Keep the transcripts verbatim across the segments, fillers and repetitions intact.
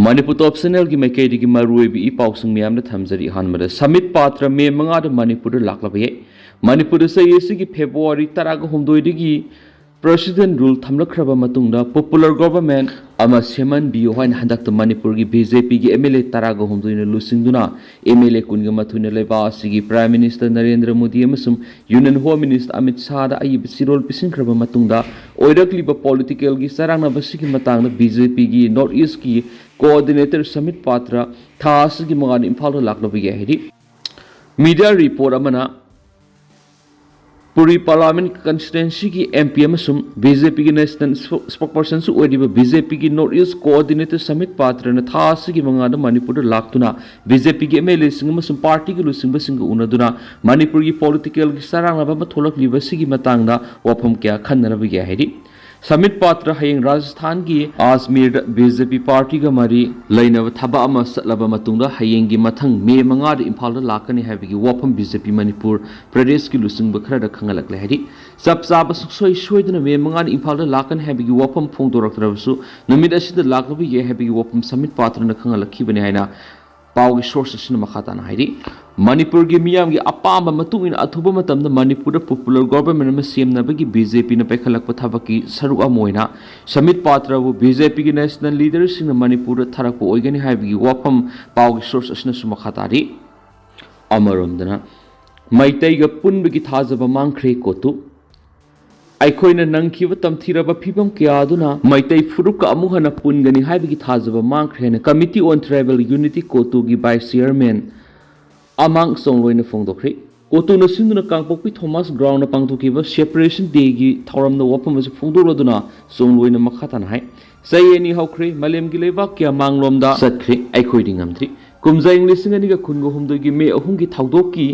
ꯃꯅꯤꯄꯨꯔ ꯇꯣꯞ ꯆꯦꯅꯦꯜꯒꯤ ꯃꯥꯏꯀꯩꯗꯒꯤ ꯃꯔꯨꯑꯣꯏꯕ ꯏ ꯄꯥꯎꯁꯤꯡ ꯃꯌꯥꯝꯗ ꯊꯝꯖꯔꯤ꯫ ꯑꯍꯥꯟꯕꯗ, ꯁꯃꯤꯠ ꯄꯥꯇ꯭ꯔ ꯃꯦ ꯃꯉꯥꯗ ꯃꯅꯤꯄꯨꯔꯗ ꯂꯥꯛꯂꯕ ꯌꯥꯏ꯫ ꯃꯅꯤꯄꯨꯔꯗ ꯆꯍꯤ ꯑꯁꯤꯒꯤ ꯐꯦꯕ꯭ꯔꯨꯋꯥꯔꯤ ꯇꯔꯥꯒ ꯍꯨꯝꯗꯣꯏꯗꯒꯤ ꯄ꯭ꯔꯦꯁꯤꯗꯦꯟ ꯔꯨꯜ ꯊꯝꯂꯛꯈ꯭ꯔꯕ ꯃꯇꯨꯡꯗ ꯄꯣꯄꯨꯂꯔ ꯒꯣꯚꯔꯟꯃꯦꯟꯠ ꯑꯃ ꯁꯦꯝꯍꯟꯕꯤꯌꯨ ꯍꯥꯏꯅ ꯍꯟꯗꯛꯇ ꯃꯅꯤꯄꯨꯔꯒꯤ ꯕꯤ ꯖꯦ ꯄꯤꯒꯤ ꯑꯦꯝ ꯑꯦꯜ ꯑꯦ ꯇꯔꯥꯒ ꯍꯨꯝꯗꯣꯏꯅ ꯂꯨꯆꯤꯡꯗꯨꯅ ꯑꯦꯝ ꯑꯦꯜ ꯑꯦ ꯀꯨꯟꯒ ꯃꯥꯊꯣꯏꯅ ꯂꯩꯕꯥꯛ ꯑꯁꯤꯒꯤ ꯄ꯭ꯔꯥꯏꯝ ꯃꯤꯅꯤꯁꯇꯔ ꯅꯔꯦꯟꯗ꯭ꯔ ꯃꯣꯗꯤ ꯑꯃꯁꯨꯡ ꯌꯨꯅꯤꯌꯟ ꯍꯣꯝ ꯃꯤꯅꯤꯁꯇꯔ ꯑꯃꯤꯠ ꯁꯥꯍꯗ ꯑꯏꯕ ꯆꯦꯔꯣꯜ ꯄꯤꯁꯤꯟꯈ꯭ꯔꯕ ꯃꯇꯨꯡꯗ ꯑꯣꯏꯔꯛꯂꯤꯕ ꯄꯣꯂꯤꯇꯤꯀꯦꯜꯒꯤ ꯆꯔꯥꯡꯅꯕ ꯑꯁꯤꯒꯤ ꯃꯇꯥꯡꯗ ꯕꯤ ꯖꯦ ꯄꯤꯒꯤ ꯅꯣꯔꯠ ꯏꯁꯀꯤ ꯀꯣꯑꯣꯔꯗꯤꯅꯦꯇꯔ ꯁꯃꯤꯠ ꯄꯥꯇ꯭ꯔ ꯊꯥ ꯑꯁꯤꯒꯤ ꯃꯉꯥꯗ ꯏꯝꯐꯥꯜꯗ ꯂꯥꯛꯂꯕ ꯌꯥꯏ ꯍꯥꯏꯔꯤ꯫ ꯃꯤꯗꯤꯌꯥ ꯔꯤꯄꯣꯔꯠ ꯑꯃꯅ ꯄꯨꯔꯤ ꯄꯥꯔꯂꯥꯃꯦꯟꯠ ꯀꯟꯁꯇꯤꯇ꯭ꯋꯦꯟꯁꯤꯒꯤ ꯑꯦꯝ ꯄꯤ ꯑꯃꯁꯨꯡ ꯕꯤ ꯖꯦ ꯄꯤꯒꯤ ꯅꯦꯁꯅꯦꯜ ꯁ꯭ꯄꯣ-, ꯁ꯭ꯄꯣꯛꯄꯔꯁꯟꯁꯨ ꯑꯣꯏꯔꯤꯕ ꯕꯤ ꯖꯦ ꯄꯤꯒꯤ ꯅꯣꯔꯠ ꯏꯁ ꯀꯣꯑꯣꯔꯗꯤꯅꯦꯇꯔ ꯁꯃꯤꯠ ꯄꯥꯇ꯭ꯔꯅ ꯊꯥ ꯑꯁꯤꯒꯤ ꯃꯉꯥꯗ ꯃꯅꯤꯄꯨꯔꯗ ꯂꯥꯛꯇꯨꯅ ꯕꯤ ꯖꯦ ꯄꯤꯒꯤ ꯑꯦꯝ ꯑꯦꯜ ꯑꯦꯁꯤꯡ ꯑꯃꯁꯨꯡ ꯄꯥꯔꯇꯤꯒꯤ ꯂꯨꯆꯤꯡꯕꯁꯤꯡꯒ ꯎꯅꯗꯨꯅ ꯃꯅꯤꯄꯨꯔꯒꯤ ꯄꯣꯂꯤꯇꯤꯀꯦꯜꯒꯤ ꯆꯔꯥꯡꯅꯕ ꯑꯃ ꯊꯣꯛꯂꯛꯂꯤꯕ ꯑꯁꯤꯒꯤ ꯃꯇꯥꯡꯗ ꯋꯥꯐꯝ ꯀꯌꯥ ꯈꯟꯅꯔꯕ ꯌꯥꯏ ꯍꯥꯏꯔꯤ꯫ ꯁꯃꯤꯠ ꯄꯥꯇ꯭ꯔ ꯍꯌꯦꯡ ꯔꯥꯖꯁꯊꯥꯟꯒꯤ ꯑꯖꯃꯤꯔꯗ ꯕꯤ ꯖꯦ ꯄꯤ ꯄꯥꯔꯇꯤꯒ ꯃꯔꯤ ꯂꯩꯅꯕ ꯊꯕꯛ ꯑꯃ ꯆꯠꯂꯕ ꯃꯇꯨꯡꯗ ꯍꯌꯦꯡꯒꯤ ꯃꯊꯪ ꯃꯦ ꯃꯉꯥꯗ ꯏꯝꯐꯥꯜꯗ ꯂꯥꯛꯀꯅꯤ ꯍꯥꯏꯕꯒꯤ ꯋꯥꯐꯝ ꯕꯤ ꯖꯦ ꯄꯤ ꯃꯅꯤꯄꯨꯔ ꯄ꯭ꯔꯗꯦꯁꯀꯤ ꯂꯨꯆꯤꯡꯕ ꯈꯔꯗ ꯈꯪꯍꯜꯂꯛꯂꯦ ꯍꯥꯏꯔꯤ꯫ ꯆꯞ ꯆꯥꯕ ꯁꯨꯡꯁꯣꯏ ꯁꯣꯏꯗꯅ ꯃꯦ ꯃꯉꯥꯗ ꯏꯝꯐꯥꯜꯗ ꯂꯥꯛꯀꯅꯤ ꯍꯥꯏꯕꯒꯤ ꯋꯥꯐꯝ ꯐꯣꯡꯗꯣꯔꯛꯇ꯭ꯔꯕꯁꯨ ꯅꯨꯃꯤꯠ ꯑꯁꯤꯗ ꯂꯥꯛꯂꯕ ꯌꯥꯏ ꯍꯥꯏꯕꯒꯤ ꯋꯥꯐꯝ ꯁꯃꯤꯠ ꯄꯥꯇ꯭ꯔꯅ ꯈꯪꯍꯜꯂꯛꯈꯤꯕꯅꯤ ꯍꯥꯏꯅ ꯄꯥꯎꯒꯤ ꯁꯣꯔꯁ ꯑꯁꯤꯅ ꯃꯈꯥ ꯇꯥꯅ ꯍꯥꯏꯔꯤ꯫ ꯃꯅꯤꯄꯨꯔꯒꯤ ꯃꯤꯌꯥꯝꯒꯤ ꯑꯄꯥꯝꯕ ꯃꯇꯨꯡ ꯏꯟꯅ ꯑꯊꯨꯕ ꯃꯇꯝꯗ ꯃꯅꯤꯄꯨꯔꯗ ꯄꯣꯄꯨꯂꯔ ꯒꯣꯚꯔꯟꯃꯦꯟꯠ ꯑꯃ ꯁꯦꯝꯅꯕꯒꯤ ꯕꯤ ꯖꯦ ꯄꯤꯅ ꯄꯥꯏꯈꯠꯂꯛꯄ ꯊꯕꯛꯀꯤ ꯁꯔꯨꯛ ꯑꯃ ꯑꯣꯏꯅ ꯁꯃꯤꯠ ꯄꯥꯇ꯭ꯔꯕꯨ ꯕꯤ ꯖꯦ ꯄꯤꯒꯤ ꯅꯦꯁꯅꯦꯜ ꯂꯤꯗꯔꯁꯤꯡꯅ ꯃꯅꯤꯄꯨꯔꯗ ꯊꯥꯔꯛꯄ ꯑꯣꯏꯒꯅꯤ ꯍꯥꯏꯕꯒꯤ ꯋꯥꯐꯝ ꯄꯥꯎꯒꯤ ꯁꯣꯔꯁ ꯑꯁꯤꯅꯁꯨ ꯃꯈꯥ ꯇꯥꯔꯤ꯫ ꯑꯃꯔꯣꯝꯗꯅ, ꯃꯩꯇꯩꯒ ꯄꯨꯟꯕꯒꯤ ꯊꯥꯖꯕ ꯃꯥꯡꯈ꯭ꯔꯦ ꯀꯣꯇꯨ꯫ ꯑꯩꯈꯣꯏꯅ ꯅꯪꯈꯤꯕ ꯇꯝꯊꯤꯔꯕ ꯐꯤꯕꯝ ꯀꯌꯥ ꯑꯗꯨꯅ ꯃꯩꯇꯩ ꯐꯨꯔꯨꯞꯀ ꯑꯃꯨꯛ ꯍꯟꯅ ꯄꯨꯟꯒꯅꯤ ꯍꯥꯏꯕꯒꯤ ꯊꯥꯖꯕ ꯃꯥꯡꯈ꯭ꯔꯦ ꯍꯥꯏꯅ Committee on Tribal Unity ꯀꯣꯇꯨꯒꯤ ꯚꯥꯏꯁ ꯆꯤꯌꯔꯃꯦꯟ ꯑꯃꯥꯡ ꯆꯣꯡꯂꯣꯏꯅ ꯐꯣꯡꯗꯣꯛꯈ꯭ꯔꯦ꯫ ꯀꯣꯇꯨꯅ ꯁꯤꯟꯗꯨꯅ ꯀꯥꯡꯄꯣꯛꯄꯤ ꯊꯣꯃꯥꯁ ꯒ꯭ꯔꯥꯎꯟꯗ ꯄꯥꯡꯊꯣꯛꯈꯤꯕ ꯁꯦꯄꯔꯦꯁꯟ ꯗꯦꯒꯤ ꯊꯧꯔꯝꯗ ꯋꯥꯐꯝ ꯑꯁꯤ ꯐꯣꯡꯗꯣꯛꯂꯗꯨꯅ ꯆꯣꯡꯂꯣꯏꯅ ꯃꯈꯥ ꯇꯥꯅ ꯍꯥꯏ, ꯆꯍꯤ ꯑꯅꯤ ꯍꯧꯈ꯭ꯔꯦ, ꯃꯥꯂꯦꯝꯒꯤ ꯂꯩꯕꯥꯛ ꯀꯌꯥ ꯃꯥꯡꯂꯣꯝꯗ ꯆꯠꯈ꯭ꯔꯦ, ꯑꯩꯈꯣꯏꯗꯤ ꯉꯝꯗ꯭ꯔꯤ꯫ ꯀꯨꯝꯖꯥ ꯏꯪ ꯂꯤꯁꯤꯡ ꯑꯅꯤꯒ ꯀꯨꯟꯒ ꯍꯨꯝꯗꯣꯏꯒꯤ ꯃꯦ ꯑꯍꯨꯝꯒꯤ ꯊꯧꯗꯣꯛꯀꯤ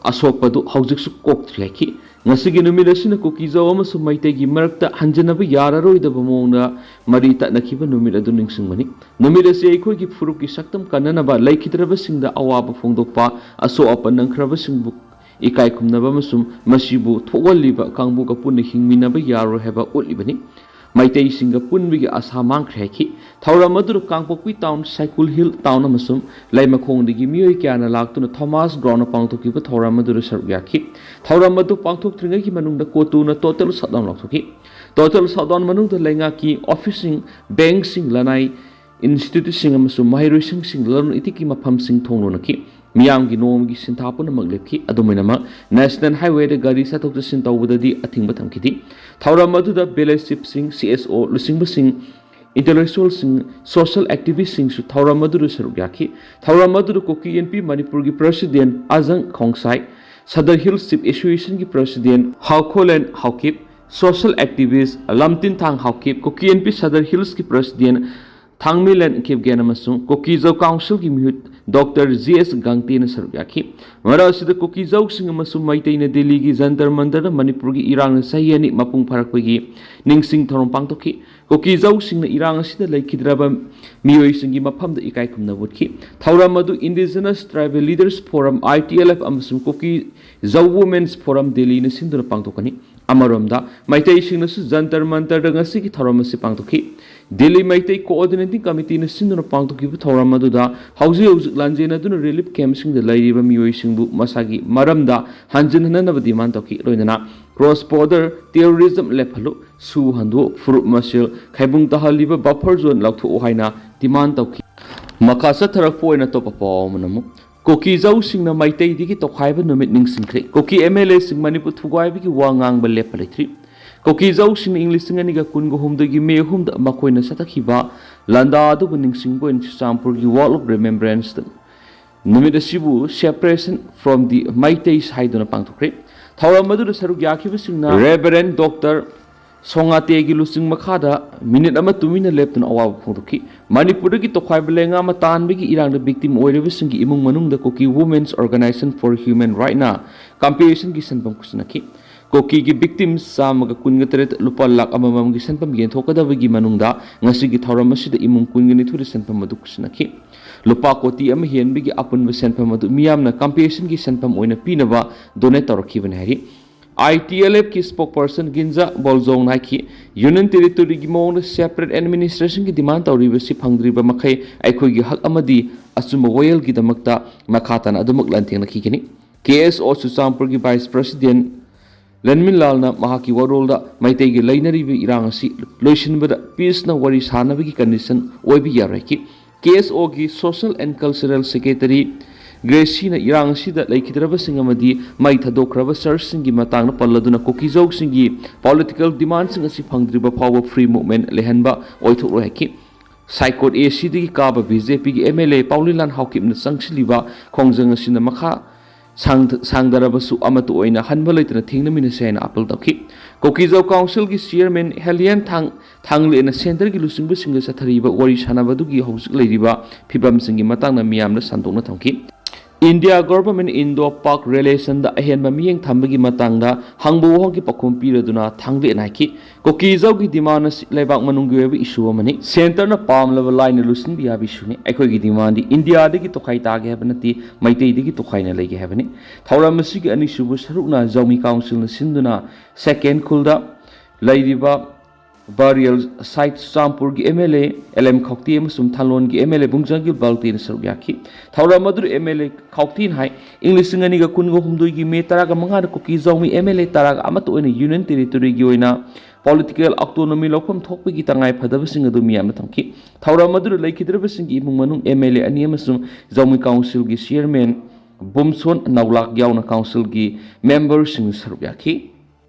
ꯑꯁꯣꯛꯄꯗꯨ ꯍꯧꯖꯤꯛꯁꯨ ꯀꯣꯛꯇ꯭ꯔꯤ ꯍꯥꯏꯈꯤ꯫ ꯉꯁꯤꯒꯤ ꯅꯨꯃꯤꯠ ꯑꯁꯤꯅ ꯀꯨꯀꯤꯖꯥꯎ ꯑꯃꯁꯨꯡ ꯃꯩꯇꯩꯒꯤ ꯃꯔꯛꯇ ꯍꯟꯖꯤꯟꯅꯕ ꯌꯥꯔꯔꯣꯏꯗꯕ ꯃꯑꯣꯡꯗ ꯃꯔꯤ ꯇꯠꯅꯈꯤꯕ ꯅꯨꯃꯤꯠ ꯑꯗꯨ ꯅꯤꯡꯁꯤꯡꯕꯅꯤ꯫ ꯅꯨꯃꯤꯠ ꯑꯁꯤ ꯑꯩꯈꯣꯏꯒꯤ ꯐꯨꯔꯨꯞꯀꯤ ꯁꯛꯇꯝ ꯀꯟꯅꯅꯕ, ꯂꯩꯈꯤꯗ꯭ꯔꯕꯁꯤꯡꯗ ꯑꯋꯥꯕ ꯐꯣꯡꯗꯣꯛꯄ, ꯑꯁꯣꯛ ꯑꯄꯟ ꯅꯪꯈ꯭ꯔꯕꯁꯤꯡꯕꯨ ꯏꯀꯥꯏ ꯈꯨꯝꯅꯕ ꯑꯃꯁꯨꯡ ꯃꯁꯤꯕꯨ ꯊꯣꯛꯍꯜꯂꯤꯕ ꯀꯥꯡꯕꯨꯒ ꯄꯨꯟꯅ ꯍꯤꯡꯃꯤꯟꯅꯕ ꯌꯥꯔꯣꯏ ꯍꯥꯏꯕ ꯎꯠꯂꯤꯕꯅꯤ꯫ ꯃꯩꯇꯩꯁꯤꯡꯒ ꯄꯨꯟꯕꯒꯤ ꯑꯁꯥ ꯃꯥꯡꯈ꯭ꯔꯦ ꯍꯥꯏꯈꯤ꯫ ꯊꯧꯔꯝ ꯑꯗꯨꯗ ꯀꯥꯡꯄꯣꯛꯄꯤ ꯇꯥꯎꯟ, ꯁꯥꯏꯀꯨꯜ ꯍꯤꯜ ꯇꯥꯎꯟ ꯑꯃꯁꯨꯡ ꯂꯩꯃꯈꯣꯡꯗꯒꯤ ꯃꯤꯑꯣꯏ ꯀꯌꯥꯅ ꯂꯥꯛꯇꯨꯅ ꯊꯣꯃꯥꯁ ꯒ꯭ꯔꯥꯎꯟꯗ ꯄꯥꯡꯊꯣꯛꯈꯤꯕ ꯊꯧꯔꯝ ꯑꯗꯨꯗ ꯁꯔꯨꯛ ꯌꯥꯈꯤ꯫ ꯊꯧꯔꯝ ꯑꯗꯨ ꯄꯥꯡꯊꯣꯛꯇ꯭ꯔꯤꯉꯩꯒꯤ ꯃꯅꯨꯡꯗ ꯀꯣꯇꯨꯅ ꯇꯣꯇꯦꯜ ꯁꯠꯗꯥꯎꯟ ꯂꯥꯎꯊꯣꯛꯈꯤ꯫ ꯇꯣꯇꯦꯜ ꯁꯠꯗꯥꯎꯟ ꯃꯅꯨꯡꯗ ꯂꯩꯉꯥꯛꯀꯤ ꯑꯣꯐꯤꯁꯁꯤꯡ, ꯕꯦꯡꯛꯁꯤꯡ, ꯂꯅꯥꯏ ꯏꯟꯁꯇꯤꯇ꯭ꯌꯨꯠꯁꯤꯡ ꯑꯃꯁꯨꯡ ꯃꯍꯩꯔꯣꯏꯁꯪꯁꯤꯡ, ꯂꯂꯣꯟ ꯏꯇꯤꯛꯀꯤ ꯃꯐꯝꯁꯤꯡ ꯊꯣꯡ ꯂꯣꯟꯅꯈꯤ꯫ ꯃꯤꯌꯥꯝꯒꯤ ꯅꯣꯡꯃꯒꯤ ꯁꯤꯟꯊꯥ ꯄꯨꯝꯅꯃꯛ ꯂꯦꯞꯈꯤ꯫ ꯑꯗꯨꯝ ꯑꯣꯏꯅꯃꯛ, ꯅꯦꯁꯅꯦꯜ ꯍꯥꯏꯋꯦꯗ ꯒꯥꯔꯤ ꯆꯠꯊꯣꯛ ꯆꯠꯁꯤꯟ ꯇꯧꯕꯗꯗꯤ ꯑꯊꯤꯡꯕ ꯊꯝꯈꯤꯗꯦ꯫ ꯊꯧꯔꯝ ꯑꯗꯨꯗ ꯚꯤꯂꯦꯖ ꯆꯤꯐꯁꯤꯡ, ꯁꯤ ꯑꯦꯁ ꯑꯣ ꯂꯨꯆꯤꯡꯕꯁꯤꯡ, ꯏꯟꯇꯦꯂꯦꯛꯆꯨꯋꯦꯜꯁꯤꯡ, ꯁꯣꯁꯤꯌꯦꯜ ꯑꯦꯛꯇꯤꯚꯤꯁ꯭ꯠꯁꯤꯡꯁꯨ ꯊꯧꯔꯝ ꯑꯗꯨꯗ ꯁꯔꯨꯛ ꯌꯥꯈꯤ꯫ ꯊꯧꯔꯝ ꯑꯗꯨꯗ ꯀꯨꯀꯤ ꯏꯟꯄꯤ ꯃꯅꯤꯄꯨꯔꯒꯤ ꯄ꯭ꯔꯁꯤꯗꯦꯟ ꯑꯖꯪ ꯈꯣꯡꯁꯥꯏ, ꯁꯗꯔ ꯍꯤꯜꯁ ꯆꯤꯐ ꯑꯦꯁꯣꯁꯤꯌꯦꯁꯟꯒꯤ president Haokholen Haokip, social activist Lamtinthang Haokip, Kuki Inpi Sadar ꯍꯤꯜꯁꯀꯤ ꯄ꯭ꯔꯁꯤꯗꯦꯟ ꯊꯥꯡꯃꯩꯂꯦꯟ ꯈꯤꯞꯒꯦꯟ ꯑꯃꯁꯨꯡ ꯀꯨꯀꯤꯖꯧ ꯀꯥꯎꯟꯁꯤꯜꯒꯤ ꯃꯤꯍꯨꯠ ꯗꯣꯛꯇꯔ ꯖꯤ ꯑꯦꯁ ꯒꯥꯡꯇꯦꯅ ꯁꯔꯨꯛ ꯌꯥꯈꯤ꯫ ꯃꯔꯛ ꯑꯁꯤꯗ ꯀꯨꯀꯤꯖꯧꯁꯤꯡ ꯑꯃꯁꯨꯡ ꯃꯩꯇꯩꯅ ꯗꯤꯜꯂꯤꯒꯤ ꯖꯟꯇꯔ ꯃꯟꯇꯔꯗ ꯃꯅꯤꯄꯨꯔꯒꯤ ꯏꯔꯥꯡꯅ ꯆꯍꯤ ꯑꯅꯤ ꯃꯄꯨꯡ ꯐꯥꯔꯛꯄꯒꯤ ꯅꯤꯡꯁꯤꯡ ꯊꯧꯔꯝ ꯄꯥꯡꯊꯣꯛꯈꯤ꯫ ꯀꯨꯀꯤꯖꯧꯁꯤꯡꯅ ꯏꯔꯥꯡ ꯑꯁꯤꯗ ꯂꯩꯈꯤꯗ꯭ꯔꯕ ꯃꯤꯑꯣꯏꯁꯤꯡꯒꯤ ꯃꯐꯝꯗ ꯏꯀꯥꯏ ꯈꯨꯝꯅꯕ ꯎꯠꯈꯤ꯫ ꯊꯧꯔꯝ ꯑꯗꯨ Indigenous Tribal Leaders Forum, I T L F, ꯑꯃꯁꯨꯡ ꯀꯨꯀꯤꯖꯧ Women's Forum, ꯗꯤꯜꯂꯤꯅ ꯁꯤꯟꯗꯨꯅ ꯄꯥꯡꯊꯣꯛꯀꯅꯤ꯫ ꯑꯃꯔꯣꯝꯗ, ꯃꯩꯇꯩꯁꯤꯡꯅꯁꯨ ꯖꯟꯇꯔ ꯃꯟꯇꯔꯗ ꯉꯁꯤꯒꯤ ꯊꯧꯔꯝ ꯑꯁꯤ ꯄꯥꯡꯊꯣꯛꯈꯤ꯫ ꯗꯤꯜꯂꯤ ꯃꯩꯇꯩ ꯀꯣꯑꯣꯔꯗꯤꯅꯦꯇꯤꯡ ꯀꯃꯤꯇꯤꯅ ꯁꯤꯟꯗꯨꯅ ꯄꯥꯡꯊꯣꯛꯈꯤꯕ ꯊꯧꯔꯝ ꯑꯗꯨꯗ ꯍꯧꯖꯤꯛ ꯍꯧꯖꯤꯛ ꯂꯥꯟꯖꯦꯟꯅꯗꯨꯅ ꯔꯤꯂꯤꯐ ꯀꯦꯝꯞꯁꯤꯡꯗ ꯂꯩꯔꯤꯕ ꯃꯤꯑꯣꯏꯁꯤꯡꯕꯨ ꯃꯁꯥꯒꯤ ꯃꯔꯝꯗ ꯍꯟꯖꯤꯟ ꯍꯟꯅꯅꯕ ꯗꯤꯃꯥꯟ ꯇꯧꯈꯤ꯫ ꯂꯣꯏꯅꯅ ꯀ꯭ꯔꯣꯁ ꯕꯣꯔꯗꯔ ꯇꯦꯔꯣꯔꯤꯖꯝ ꯂꯦꯞꯍꯜꯂꯨ, ꯁꯨ ꯍꯟꯗꯣꯛ, ꯐꯨꯔꯨꯞ ꯃꯁꯦꯜ ꯈꯥꯏꯕꯨꯡ ꯇꯥꯍꯜꯂꯤꯕ ꯕꯐꯔ ꯖꯣꯟ ꯂꯧꯊꯣꯛꯎ ꯍꯥꯏꯅ ꯗꯤꯃꯥꯟ ꯇꯧꯈꯤ꯫ ꯃꯈꯥ ꯆꯠꯊꯔꯛꯄ ꯑꯣꯏꯅ ꯑꯇꯣꯞꯄ ꯄꯥꯎ ꯑꯃꯅ ꯑꯃꯨꯛ ꯀꯨꯀꯤꯖꯧꯁꯤꯡꯅ ꯃꯩꯇꯩꯗꯒꯤ ꯇꯣꯈꯥꯏꯕ ꯅꯨꯃꯤꯠ ꯅꯤꯡꯁꯤꯡꯈ꯭ꯔꯦ꯫ ꯀꯨꯀꯤ ꯑꯦꯝ ꯑꯦꯜ ꯑꯦꯁꯤꯡ ꯃꯅꯤꯄꯨꯔ ꯊꯨꯒꯥꯏꯕꯒꯤ ꯋꯥ ꯉꯥꯡꯕ ꯂꯦꯞꯄ ꯂꯩꯇ꯭ꯔꯤ꯫ ꯀꯨꯀꯤꯖꯧꯁꯤꯡꯅ ꯏꯪ ꯂꯤꯁꯤꯡ ꯑꯅꯤꯒ ꯀꯨꯟꯒ ꯍꯨꯝꯗꯣꯏꯒꯤ ꯃꯦ ꯑꯍꯨꯝꯗ ꯃꯈꯣꯏꯅ ꯆꯠꯊꯈꯤꯕ ꯂꯥꯟꯗꯥ ꯑꯗꯨꯕꯨ ꯅꯤꯡꯁꯤꯡꯕ ꯑꯣꯏꯅ ꯆꯨꯔꯆꯥꯟꯄꯨꯔꯒꯤ Wall of Remembrance ꯅꯨꯃꯤꯠ ꯑꯁꯤꯕꯨ Separation from the Meiteis ꯍꯥꯏꯗꯨꯅ ꯄꯥꯡꯊꯣꯛꯈ꯭ꯔꯦ꯫ ꯊꯧꯔꯝ ꯑꯗꯨꯗ ꯁꯔꯨꯛ ꯌꯥꯈꯤꯕꯁꯤꯡꯅ ꯔꯦꯚꯔꯦꯟ ꯗꯣꯛꯇꯔ ꯁꯣꯉꯥꯇꯦꯒꯤ ꯂꯨꯆꯤꯡ ꯃꯈꯥꯗ ꯃꯤꯅꯤꯠ ꯑꯃ ꯇꯨꯃꯤꯟꯅ ꯂꯦꯞꯇꯨꯅ ꯑꯋꯥꯕ ꯐꯣꯡꯗꯣꯛꯈꯤ꯫ ꯃꯅꯤꯄꯨꯔꯗꯒꯤ ꯇꯣꯈꯥꯏꯕ ꯂꯩꯉꯥꯛ ꯑꯃ ꯇꯥꯟꯕꯒꯤ ꯏꯔꯥꯡꯗ ꯚꯤꯛꯇꯤꯝ ꯑꯣꯏꯔꯤꯕꯁꯤꯡꯒꯤ ꯏꯃꯨꯡ ꯃꯅꯨꯡꯗ ꯀꯨꯀꯤ Women's Organisation for Human Rightꯅ ꯀꯝꯄꯦꯟꯁꯦꯁꯟꯒꯤ ꯁꯦꯟꯐꯝ ꯈꯨꯠꯁꯤꯟꯅꯈꯤ꯫ ꯀꯨꯀꯤꯒꯤ ꯚꯤꯛꯇꯤꯝꯁ ꯆꯥꯝꯃꯒ ꯀꯨꯟꯒ ꯇꯔꯦꯠ ꯂꯨꯄꯥ ꯂꯥꯈ ꯑꯃꯃꯝꯒꯤ ꯁꯦꯟꯐꯝ ꯌꯦꯟꯊꯣꯛꯀꯗꯕꯒꯤ ꯃꯅꯨꯡꯗ ꯉꯁꯤꯒꯤ ꯊꯧꯔꯝ ꯑꯁꯤꯗ ꯏꯃꯨꯡ ꯀꯨꯟꯒ ꯅꯤꯊꯣꯏꯗ ꯁꯦꯟꯐꯝ ꯑꯗꯨ ꯈꯨꯠꯁꯤꯟꯅꯈꯤ꯫ ꯂꯨꯄꯥ ꯀꯣꯇꯤ ꯑꯃ ꯍꯦꯟꯕꯒꯤ ꯑꯄꯨꯟꯕ ꯁꯦꯟꯐꯝ ꯑꯗꯨ ꯃꯤꯌꯥꯝꯅ ꯀꯝꯄꯦꯟꯁꯦꯁꯟꯒꯤ ꯁꯦꯟꯐꯝ ꯑꯣꯏꯅ ꯄꯤꯅꯕ ꯗꯣꯅꯦꯠ ꯇꯧꯔꯛꯈꯤꯕꯅꯤ ꯍꯥꯏꯔꯤ꯫ ITLFꯀꯤ spokesperson ꯒꯤꯟꯖꯥ ꯕꯣꯜꯖꯣꯡꯅ ꯍꯥꯏꯈꯤ, Union Territoryꯒꯤ ꯃꯑꯣꯡꯗ separate administrationꯒꯤ demand ꯇꯧꯔꯤꯕꯁꯤ ꯐꯪꯗ꯭ꯔꯤꯕ ꯃꯈꯩ ꯑꯩꯈꯣꯏꯒꯤ ꯍꯛ ꯑꯃꯗꯤ ꯑꯆꯨꯝꯕ ꯋꯥꯌꯦꯜꯒꯤꯗꯃꯛꯇ ꯃꯈꯥ ꯇꯥꯅ ꯑꯗꯨꯃꯛ ꯂꯥꯟꯊꯦꯡꯅꯈꯤꯒꯅꯤ꯫ KSO ꯆꯨꯔꯆꯥꯟꯄꯨꯔꯒꯤ vice president ꯂꯟꯃꯤꯟꯂꯥꯜꯅ ꯃꯍꯥꯛꯀꯤ ꯋꯥꯔꯣꯜꯗ ꯃꯩꯇꯩꯒꯤ ꯂꯩꯅꯔꯤꯕ ꯏꯔꯥꯡ ꯑꯁꯤ ꯂꯣꯏꯁꯤꯟꯕꯗ peaceꯅ ꯋꯥꯔꯤ ꯁꯥꯅꯕꯒꯤ condition ꯑꯣꯏꯕ ꯌꯥꯔꯣꯏ ꯍꯥꯏꯈꯤ꯫ KSOꯒꯤ social and cultural secretary ꯒ꯭ꯔꯦꯁꯤꯅ ꯏꯔꯥꯡ ꯑꯁꯤꯗ ꯂꯩꯈꯤꯗ꯭ꯔꯕꯁꯤꯡ ꯑꯃꯗꯤ ꯃꯩ ꯊꯥꯗꯣꯛꯈ꯭ꯔꯕ churchꯁꯤꯡꯒꯤ ꯃꯇꯥꯡꯗ ꯄꯜꯂꯗꯨꯅ ꯀꯨꯀꯤꯖꯧꯁꯤꯡꯒꯤ political demandꯁꯤꯡ ꯑꯁꯤ ꯐꯪꯗ꯭ꯔꯤꯕ ꯐꯥꯎꯕ free movement ꯂꯩꯍꯟꯕ ꯑꯣꯏꯊꯣꯛꯂꯣꯏ ꯍꯥꯏꯈꯤ꯫ ꯁꯥꯏꯀꯣꯠ ACꯗꯒꯤ ꯀꯥꯕ BJPꯒꯤ MLA ꯄꯥꯎꯂꯤꯂꯥꯟ ꯍꯥꯎꯀꯤꯞꯅ ꯆꯪꯁꯤꯜꯂꯤꯕ ꯈꯣꯡꯖꯪ ꯑꯁꯤꯅ ꯃꯈꯥ ꯁꯥꯡ-, ꯁꯥꯡꯗꯔꯕꯁꯨ ꯑꯃꯠꯇ ꯑꯣꯏꯅ ꯍꯟꯕ ꯂꯩꯇꯅ ꯊꯦꯡꯅꯃꯤꯟꯅꯁꯤ ꯍꯥꯏꯅ appeal ꯇꯧꯈꯤ꯫ ꯀꯨꯀꯤꯖꯧ councilꯒꯤ chairman ꯍꯦꯂꯤꯌꯥꯟ ꯊꯥꯡ-, ꯊꯥꯡꯂꯦꯅ centreꯒꯤ ꯂꯨꯆꯤꯡꯕꯁꯤꯡꯒ ꯆꯠꯊꯔꯤꯕ ꯋꯥꯔꯤ ꯁꯥꯟꯅꯕꯗꯨꯒꯤ ꯍꯧꯖꯤꯛ ꯂꯩꯔꯤꯕ ꯐꯤꯕꯝꯁꯤꯡꯒꯤ ꯃꯇꯥꯡꯗ ꯃꯤꯌꯥꯝꯗ ꯁꯟꯗꯣꯛꯅ ꯊꯝꯈꯤ꯫ India Government Indo-Pak relationꯗ ꯑꯍꯦꯟꯕ ꯃꯤꯠꯌꯦꯡ ꯊꯝꯕꯒꯤ ꯃꯇꯥꯡꯗ ꯍꯪꯕ ꯋꯥꯍꯪꯒꯤ ꯄꯥꯎꯈꯨꯝ ꯄꯤꯔꯗꯨꯅ ꯊꯥꯡꯂꯦꯅ ꯍꯥꯏꯈꯤ, ꯀꯨꯀꯤꯖꯧꯒꯤ demand ꯑꯁꯤ ꯂꯩꯕꯥꯛ ꯃꯅꯨꯡꯒꯤ ꯑꯣꯏꯕ issue ꯑꯃꯅꯤ꯫ Centreꯅ ꯄꯥꯝꯂꯕ ꯂꯥꯏꯅ ꯂꯣꯏꯁꯤꯟꯕ ꯌꯥꯕ issueꯅꯤ꯫ ꯑꯩꯈꯣꯏꯒꯤ demandꯗꯤ Indiaꯗꯒꯤ ꯇꯣꯈꯥꯏ ꯇꯥꯒꯦ ꯍꯥꯏꯕ ꯅꯠꯇꯦ, ꯃꯩꯇꯩꯗꯒꯤ ꯇꯣꯈꯥꯏꯅ ꯂꯩꯒꯦ ꯍꯥꯏꯕꯅꯤ꯫ ꯊꯧꯔꯝ ꯑꯁꯤꯒꯤ ꯑꯅꯤꯁꯨꯕ ꯁꯔꯨꯛꯅ ꯖꯧꯃꯤ councilꯅ ꯁꯤꯟꯗꯨꯅ ꯁꯦꯀꯦꯟ ꯈꯨꯜꯗ ꯂꯩꯔꯤꯕ burial site ꯆꯨꯔꯆꯥꯟꯄꯨꯔꯒꯤ MLA LM ꯈꯥꯎꯇꯦ ꯑꯃꯁꯨꯡ ꯊꯥꯂꯣꯟꯒꯤ MLA ꯕꯨꯡꯖꯥꯒꯤꯜ ꯕꯥꯜꯇꯦꯅ ꯁꯔꯨꯛ ꯌꯥꯈꯤ꯫ ꯊꯧꯔꯝ ꯑꯗꯨꯗ MLA ꯈꯥꯎꯇꯦꯅ ꯍꯥꯏ, ꯏꯪ ꯂꯤꯁꯤꯡ ꯑꯅꯤꯒ ꯀꯨꯟꯒ ꯍꯨꯝꯗꯣꯏꯒꯤ ꯃꯦ ꯇꯔꯥꯒ ꯃꯉꯥꯗ ꯀꯨꯀꯤ ꯖꯧꯃꯤ MLA ꯇꯔꯥꯒ ꯑꯃꯠꯇ ꯑꯣꯏꯅ Union Territoryꯒꯤ ꯑꯣꯏꯅ political autonomy ꯂꯧꯐꯝ ꯊꯣꯛꯄꯒꯤ ꯇꯉꯥꯏ ꯐꯗꯕꯁꯤꯡ ꯑꯗꯨ ꯃꯤꯌꯥꯝꯅ ꯊꯝꯈꯤ꯫ ꯊꯧꯔꯝ ꯑꯗꯨꯗ ꯂꯩꯈꯤꯗ꯭ꯔꯕꯁꯤꯡꯒꯤ ꯏꯃꯨꯡ ꯃꯅꯨꯡ MLA ꯑꯅꯤ ꯑꯃꯁꯨꯡ ꯖꯧꯃꯤ councilꯒꯤ chairman ꯕꯨꯝꯁꯣꯟ ꯅꯧꯂꯥꯛ ꯌꯥꯎꯅ councilꯒꯤ memberꯁꯤꯡ ꯁꯔꯨꯛ ꯌꯥꯈꯤ꯫